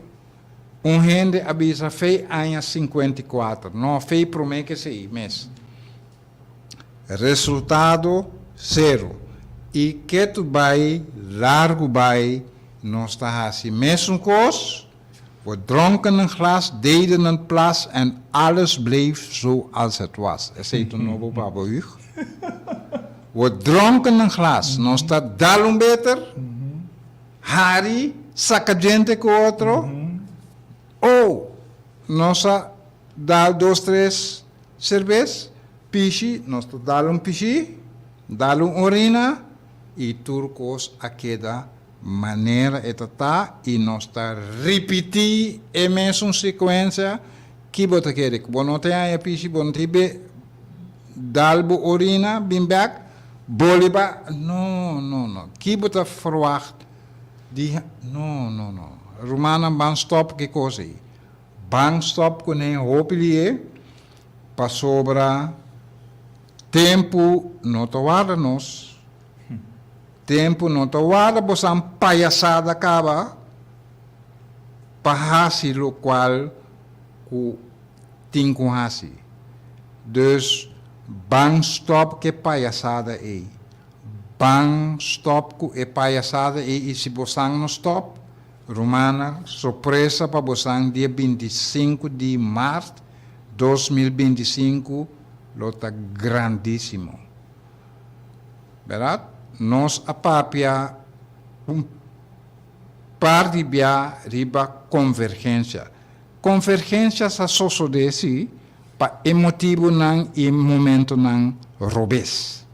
Un hende a bisa fei aña 54, no, fei promé ke esei mes. Resultado, sero. I ketu bai, largu bai, nos ta hasi mesun kos, we dronken een glas, deden een plas en alles bleef zoals het was. Esei ta nobo pa bo, Huug. We dronken een glas, nos ta dal un beter. Hari, saka djente ku otro. Oh, nos a dal dos tres serbes, pishi, nos ta dal un pishi, dal un orina i tur kos a keda manera e ta ta i nos ta ripití e mesun sekuensia. Ki bo ta kere? Ku bo no ta haña pishi, bo no ta be dal bo orina, bin bek, boli ba, no, no, no. Ki bo ta verwacht di, no, no, no. Rumannan ban stop ku e kos ei. Ban stop kuné hopi lié, pasobra tempu no ta warda nos. Tempu no ta warda bosan payasada kaba pa hasi lokual ku tin ku hasi. Dus ban stop ku e payasada ei. Ban stop ku e payasada ei i si bosan no stop, rumannan, sorpresa pa bosan dia 25 di mart. 2025 lo ta grandísimo. Bèrdat? Nos a papia un par di bia riba konvergensia. Konvergensia sa sosodé sí pa e motibunan i momentunan robes.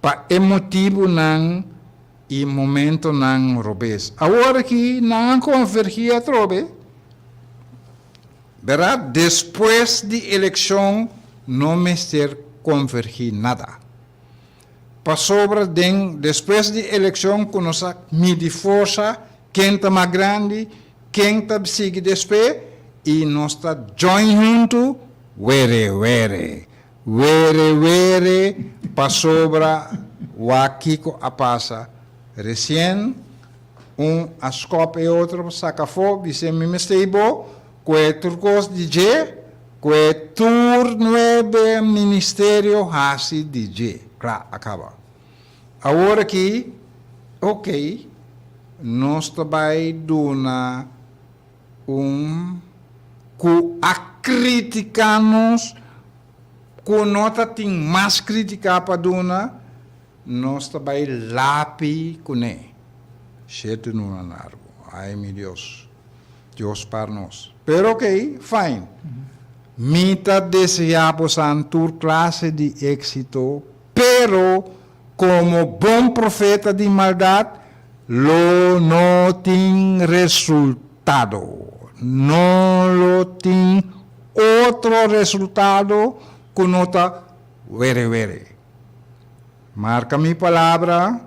Pa e motibunan i momentunan robes. Awor aki nan a konvergí atrobe. Bèrdat? Despues di elekshon no mester konvergí nada. Pasobra den despues di elekshon ku nos a midi forsa ken ta mas grandi, ken ta sigui despe i nos ta join huntu were were. Were were pasobra wak kiko a pasa resien un a skòp e otro saka afó bis'é mi mester bo ku e tur kos di dje ku e tur nuebe ministerio hasi di dje kla a kaba awor aki ok nos ta bai duna un ku a kritiká nos ku no ta tin mas kritiká pa duna, nos ta bai lapi kuné. Shete luna largu. Ai mi Dios. Dios par nos. Pero ok, fine. Mi ta deseá bosan tur klase di éksito, pero Komo bon profeta di maldat lo no tin resultado. No lo tin otro resultado ku no ta were were. Marka mi palabra,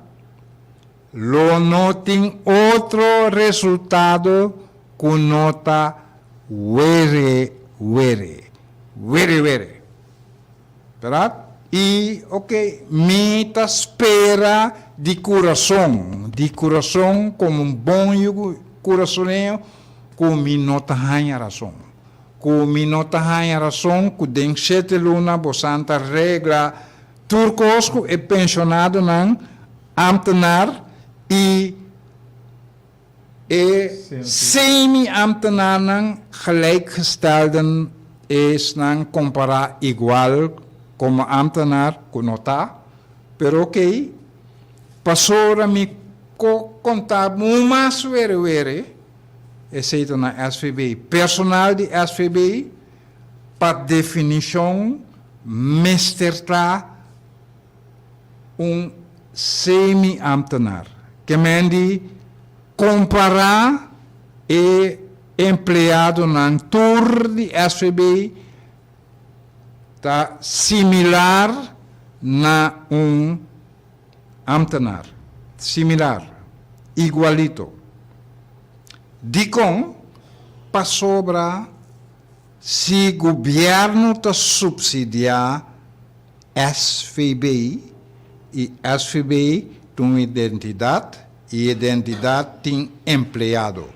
lo no tin otro resultado ku no ta were were. Were were. Berdad? I ok, mi ta spera di kurason, di kurason komo un bon yu kurasoneo, ku mi no ta haña rason. Ku mi no ta haña rason ku den shete luna bosan ta regla tur kos ku e penshonadonan, ámtenar i E semi-ambtenarnan, gelijkgestelden, esnan kompará igual komo ambtenar, ku no ta, pero okey, pasobra mi ko konta mu mas were were, esei ta na SVB. Personal di SVB pa definishon mester ta un semi-ambtenaar. Ke men di kompará e empleadonan tur di SVB ta similar na un ambtenaar. Similar. Igualito. Dikon? Pasobra si gobièrnu ta supsidiá SVB i SVB ta un identidat i identidat tin empleado.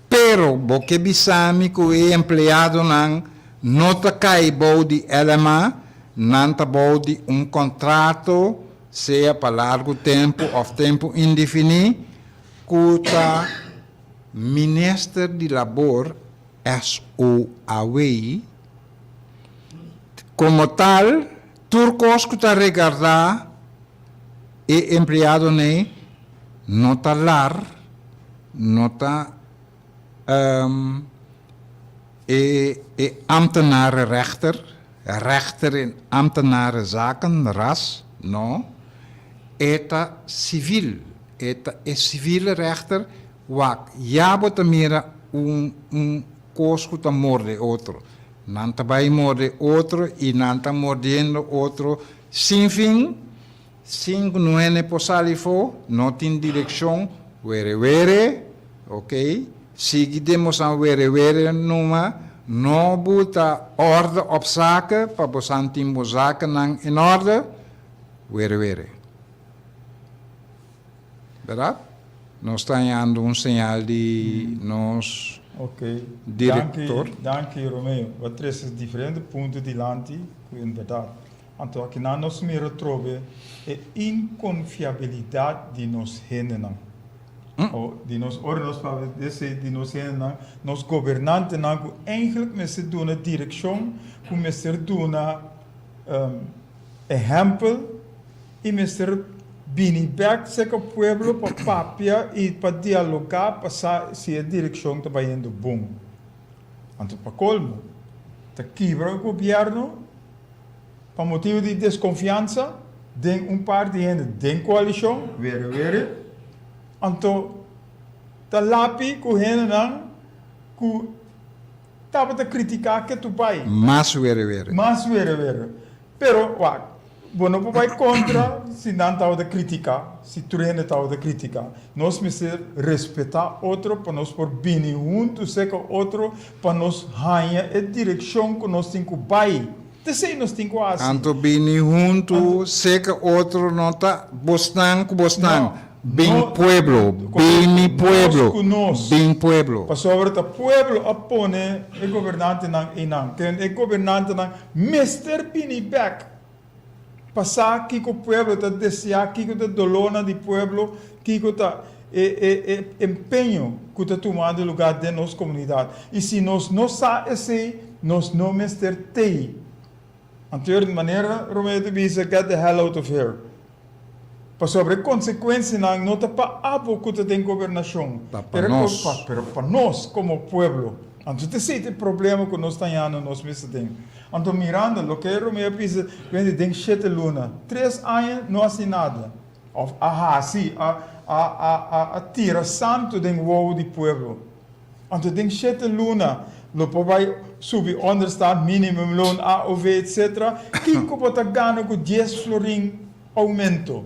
Pero bo ke bisa mi ku e empleadonan no ta kai bou di LMA, nan ta bou di un kontrato sea pa largu tempu òf tempu indefiní ku ta Minister di Labor, SOAW, Komo tal, tur kos ku ta regardá e empleadonan no ta lar, no ta e e ambtenarenrechter, rechter in ambtenarenzaken, ras, no, e ta sivil, e ta e sivile rechter, wak, ya bo ta mira un un kos ku ta morde otro. Nan ta bai morde otro i nan ta mordiendo otro sin fin, sin ku no hende por sali afó, no tin direkshon, were were, ok, sigui demostrá were were numa, no buta orde op zaken pa bosan tin bo zakennan in orde, were were. Berdad? Nos ta hañando un señal di nos Ok. director. Danki, danki Romeo. Bo a trese diferente punto dilanti ku en berdad. Anto akinan nos mira trobe e inkonfiabilidat di nos hendenan. O di nos ora nos papia di esei di nos hendenan, nos gobernantenan ku eigenlijk mester duna direkshon, ku mester duna ehèmpel i mester bini bèk serka pueblo pa papia i pa dialogá pa sa si e direkshon ta bayendo bon. Anto pa kolmo ta kibra e gobièrnu pa motibu di deskonfiansa den un par di hende den koalishon, were were, anto ta lapi ku hendenan ku tabata kritiká ke tu bai. Mas were were. Mas were were. Pero, wak, bo no por bai kontra si nan tabata kritiká, si tur hende tabata kritiká. Nos mester respetá otro pa nos por bini huntu serka otro pa nos haña e direkshon ku nos tin ku bai. T'esei nos tin ku hasi. Anto bini huntu serka otro no ta bosnan ku bosnan. Bin pueblo, bini pueblo, bin pueblo. Pasobra ta pueblo a pone e gobernantenan einan. Ken e gobernantenan mester bini bek pa sa kiko pueblo ta deseá, kiko ta dolónan di pueblo, kiko ta e e e empeño ku ta tumando lugá den nos komunidat. I si nos no sa esei, nos no mester tei. Anterior di manera Romeo ta bisa get the hell out of here. Pasobra e konsekuensianan no ta pa abo ku ta den gobernashon, Ta pa nos. pero pa nos komo pueblo. Anto ta esei ta e problema ku nos ta hañando nos mes aden. Anto mirando loke Romeo a bisa, wende den shete luna, tres aña no hasi nada. Òf a hasi, a a a a tira santu den wowo di pueblo. Anto den shete luna lo por bai subi onderstand, minimumloon, AOV etc. Kiko bo ta gana ku dies florin oumento?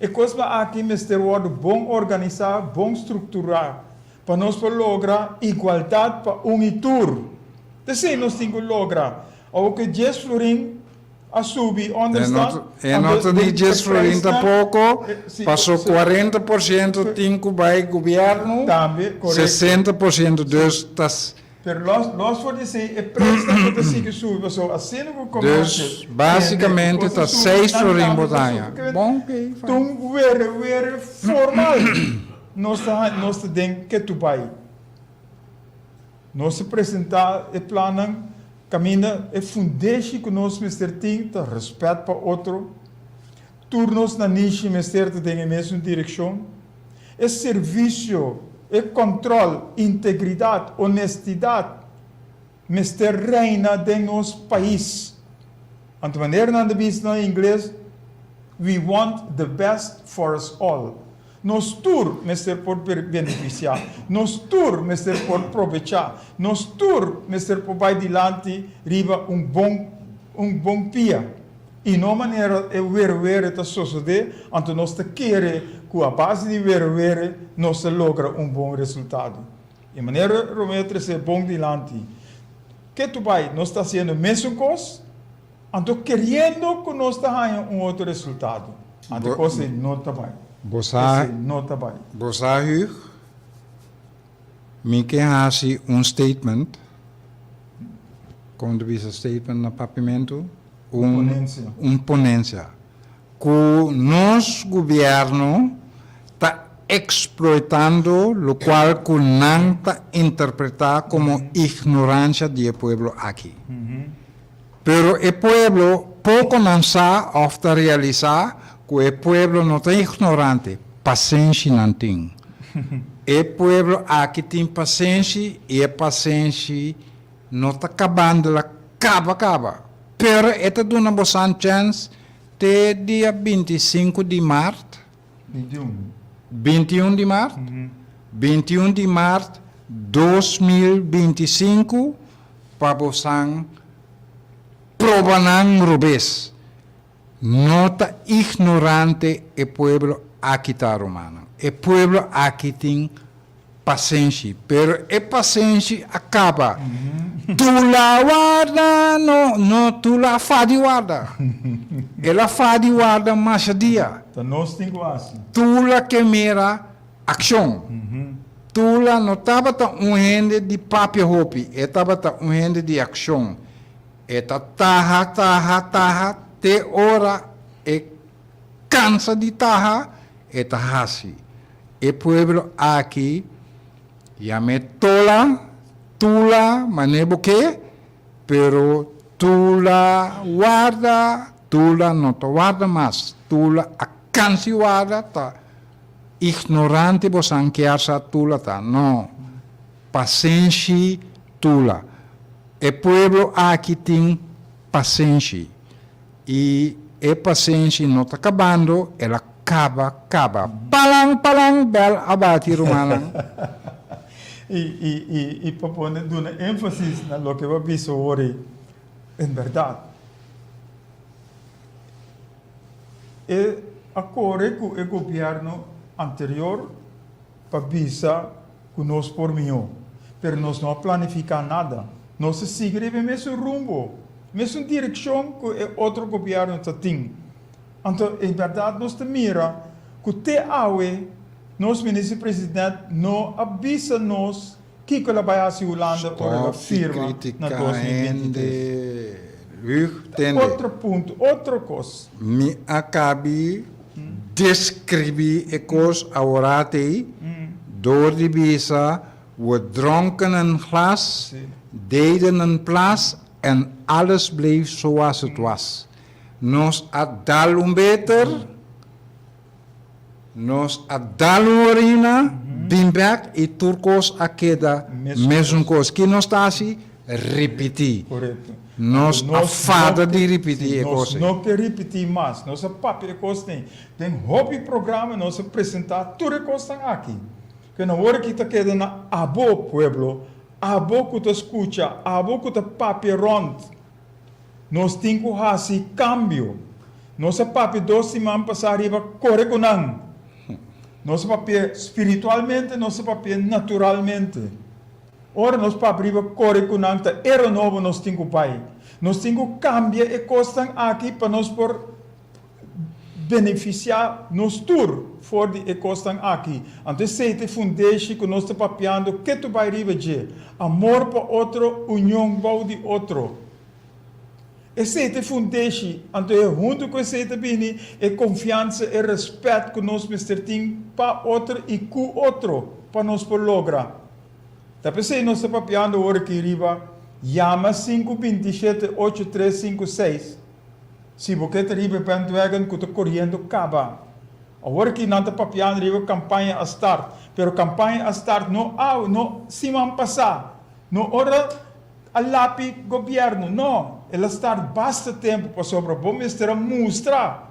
E kosnan aki mester wòrdu bon organisá, bon strukturá pa nos por logra igualdat pa un i tur. T'esei nos tin ku logra. Awor ku e dies florin a subi onderstand. E no ta ni djes florin tampoco, paso 40% tin cu bay gobierno, 60% dus ta. Pero los los for di esey e prijsnan cu ta sigui subi paso asina cu comercio. Dus basicamente ta seis florin bo ta haña. Bon ok fine. Ta un were were formal nos ta nos ta den Ketubay. Nos a presentá e plannan kaminda e fundeshi ku nos mester tin ta rèspèt pa otro, tur nos nanishi mester ta den e mesun direkshon, e servisio, e kòntròl, integridat, honestidat mester reina den nos pais. Anto manera nan ta bisa na ingles, We want the best for us all. Nos tur mester por benefisiá, nos tur mester por probechá, nos tur mester por bai dilanti riba un bon un bon pia. I no manera e werewere ta sosodé, anto nos ta kere ku a base di werewere nos ta logra un bon resultado. E manera Romeo a tresé bon dilanti, ke tu bai nos ta hasiendo mesun kos? Anto keriendo ku nos ta haña un otro resultado. Anto kos ei no ta bai. Esei no ta bai. Bo sa Hugh, mi ke hasi un statement, kon ta bisa statement na papiamentu? Un ponensia. Un ponensia. Ku nos gobierno ta eksploitando lokual ku nan ta interpretá komo ignoransha di e pueblo aki. Pero e pueblo poko nan sa òf ta realisá ku e pueblo no ta ignorante, pasenshi nan tin. E pueblo aki tin pasenshi i e pasenshi no ta kabando la kaba kaba. Pero e ta duna bosan chèns te dia 25 di mart. 21. 21 di mart? 21 di mart 2025 pa bosan proba nan robes. No ta ignorante e pueblo aki ta, rumannan. E pueblo aki tin pasenshi, pero e pasenshi a kaba. Tula warda no, no Tula a fadi warda. El a fadi warda masha dia. Ta nos tin ku hasi. Tula ke mira akshon. Tula no tabata un hende di papia hopi, e tabata un hende di akshon. E ta taha, taha, taha te ora e kansa di taha, e ta hasi. E pueblo aki yam'é Tola, Tula, manera bo ke, pero Tula warda, Tula no ta warda mas. Tula a kansi warda, ta ignorante bosan kier sa Tula ta. No, pasenshi Tula. E pueblo aki tin pasenshi. I e pasenshi no ta kabando, el a kaba kaba. Palan palan bèl a bati rumannan. I i i i pa pone duna énfasis na loke bo a bisa awor ei, en bèrdat e a kore ku e gobièrnu anterior pa bisa ku nos por mihó, pero nos no a planifiká nada. Nos a sigui riba e mesun rumbo, mesun direkshon ku e otro gobièrnu ta tin. Anto en bèrdat nos ta mira ku te awe nos minister president no a bisa nos kiko el a bai hasi Hulanda ora el a Stòp di firma na kritiká 2023. hende. Huug, Ta tende. otro punto, otro kos. Mi a kabi deskribí e kos aworat ei dor di bisa, We dronken een glas, deden een plas en alles bleef zoals het was. Nos a dal un beter, nos a dal un orina, bin bek i tur kos a keda mesun kos. Ki nos ta hasi? Ripití. Nos a fada di ripití e kos ei. Nos no ke ripití mas. Nos a papia e kosnan ei. Den hopi programa nos a presentá tur e kosnan aki. Ke na ora ki ta keda na abo, pueblo, abo ku ta skucha, abo ku ta papia rònt. Nos tin ku hasi kambio. Nos a papia dos siman pasá riba kore ku nan. Nos a papia spiritualmente, nos a papia naturalmente. Ora nos papia riba kore ku nan ta era nobo nos tin ku bai. Nos tin ku kambia e kosnan aki pa nos por benefisiá nos tur for di e kosnan aki. Anto esei ta e fundeshi ku nos ta papiando ketu bai riba dje, amor pa otro, union bou di otro. Esei ta e fundeshi, anto e huntu ku esei ta bini e konfiansa, e rèspèt ku nos mester tin pa otro i ku otro pa nos por logra. Ta p'esei nos ta papiando ora aki riba yama sinku 27 8356. Si bo ke ta riba e bandwagon ku ta koriendo kaba. Awor aki nan ta papiando riba kampaña a start, pero kampaña a start no awe, no siman pasá, no ora a lapi gobièrnu, no, el a start basta tempu pasobra bo mester a mustra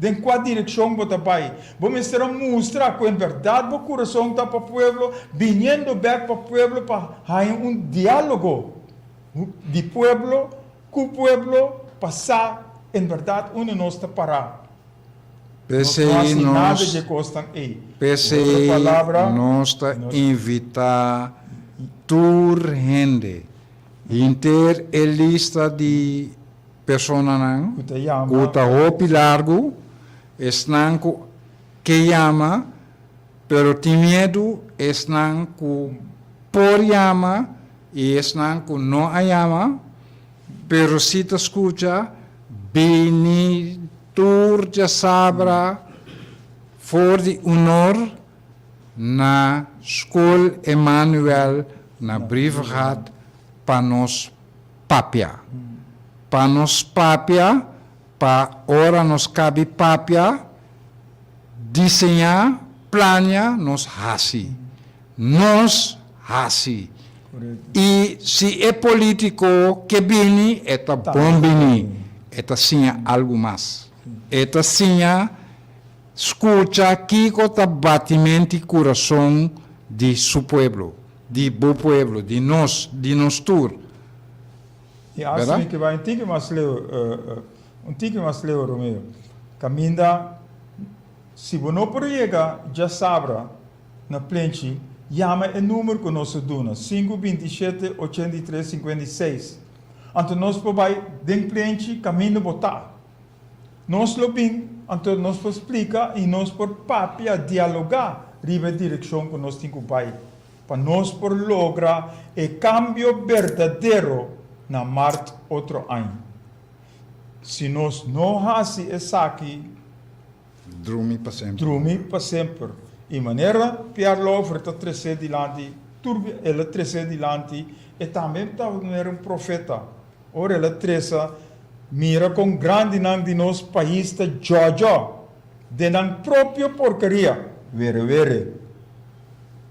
den kua direkshon bo ta bai. Bo mester a mustra ku en bèrdat bo kurason ta pa pueblo, biniendo bèk pa pueblo pa haña un diálogo di pueblo Ku pueblo pa sa en bèrdat unda nos ta pará. Nos no P'esei hasi nada nos dje kosnan ei. Ku otro P'esei palabra, nos ta nos. invitá tur hende, henter e lista di personanan Ku ta yama. ku ta hopi largu, esnan ku ke yama pero tin miedu, esnan ku por yama I esnan ku no a yama, pero si ta skucha, bini tur djasabra for di unor na Skol Emanuel na Brievengat pa nos papia. Pa nos papia, pa ora nos kabi papia, diseñá, plania, nos hasi. Nos hasi. I si e politico ke bini, e ta bon bini. E ta siña algu mas. E ta siña scucha kico ta batimenti curason di su pueblo, di bo pueblo, di nos, di nos tur. I asta mi ke bai un tiki mas leu, un tiki mas leu, Romeo. Caminda, si bo no por yega djasabra, Na plenchi, yama e number ku nos a duna, sinku 27 83 56. Anto nos por bai den plenchi kaminda bo ta. Nos lo bin, anto nos por splika i nos por papia, dialogá riba e direkshon ku nos tin ku bai pa nos por logra e kambio berdadero na mart otro aña. Si nos no hasi esaki, Drumi pa semper. Drumi pa semper. I manera Pierre Lauffer ta tresé dilanti, tur el a tresé dilanti, e tambe ta manera un profeta. Ora el a tresa, mira kon grandinan di nos pais ta djòdjò den nan propio porkeria, were were.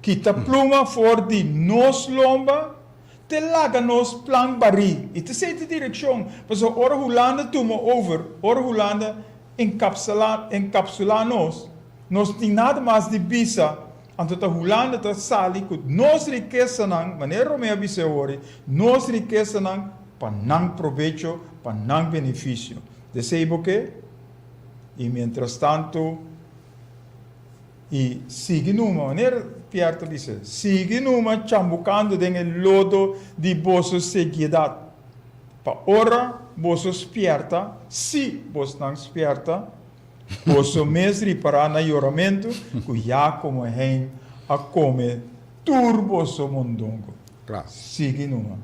Kita pluma for di nos lomba te laga nos plan barí. I ta esei ta direkshon, pasobra ora Hulanda tuma over, ora Hulanda enkapselá enkapsulá nos, nos tin nada mas di bisa, anto ta Hulanda ta sali ku nos rikesanan, manera Romeo a bisa awor, nos rikesanan pa nan probecho, pa nan benefisio. Desei bo ke? I mientrastantu i sigui numa, manera Pierre ta bisa, sigui numa chambukando den e lodo di boso segiedat. Pa ora boso spierta, sí, bosnan spierta, boso mes ripará na yoramentu ku ya komo hein a kome tur boso mondongo. Kla. Sigui numa.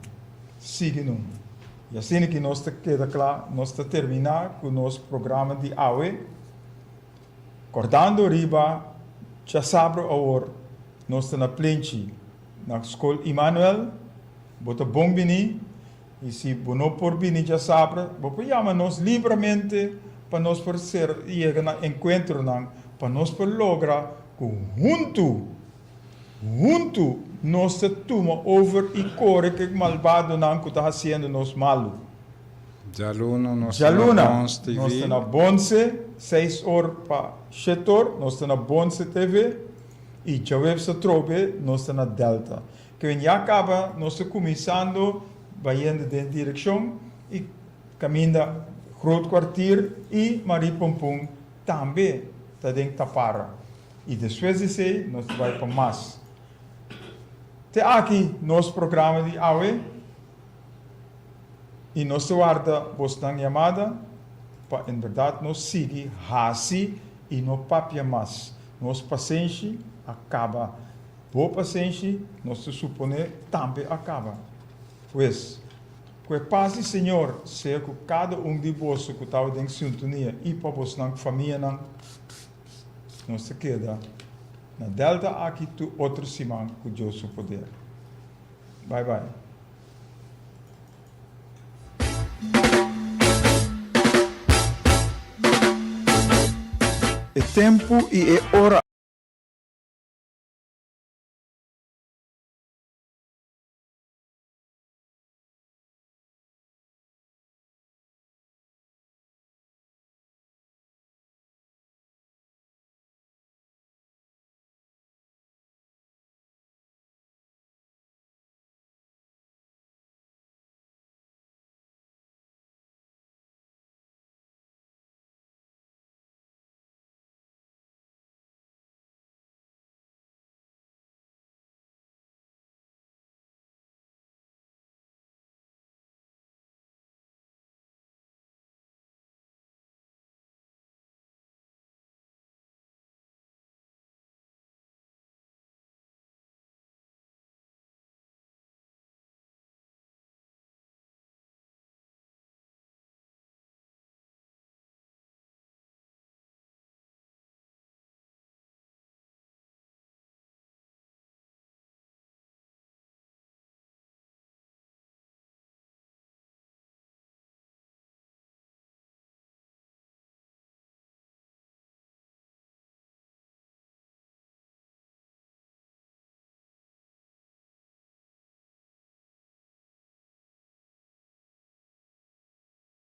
Sigui numa. I asina ki nos ta keda kla, nos ta terminá ku nos programa di awe, kòrdando riba djasabra awor nos ta na Plenchi na Skol Immanuel. Bo ta bon bini i si bo no por bini djasabra, bo por yama nos libramente pa nos por ser yega na enkuentronan pa nos por logra ku huntu, huntu nos ta tuma over i kore ku e malbadonan ku ta hasiendo nos malu. Djaluna nos ta na Djaluna Bons TV. nos ta na Bonse, seis or pa shet or, nos ta na Bonse TV i djaweps atrobe nos ta na Delta. Ken ya kaba nos ta kuminsando bayendo den direkshon i kaminda Groot Kwartier i Marie Pompoen tambe ta den tapara. I despues di esei nos ta bai pa mas. Te aki nos programa di awe i nos ta warda bosnan yamada pa en bèrdat nos sigui hasi i no papia mas. Nos pasenshi a kaba. Bo pasenshi, nos ta suponé, tambe a kaba. Pues, ku e pas di Señor sea ku kada un di boso ku tawa den sintonia i pa bosnan famianan. Nos ta keda na Delta aki tur otro siman ku Dios su poder. Bai bai. E tempu i e ora.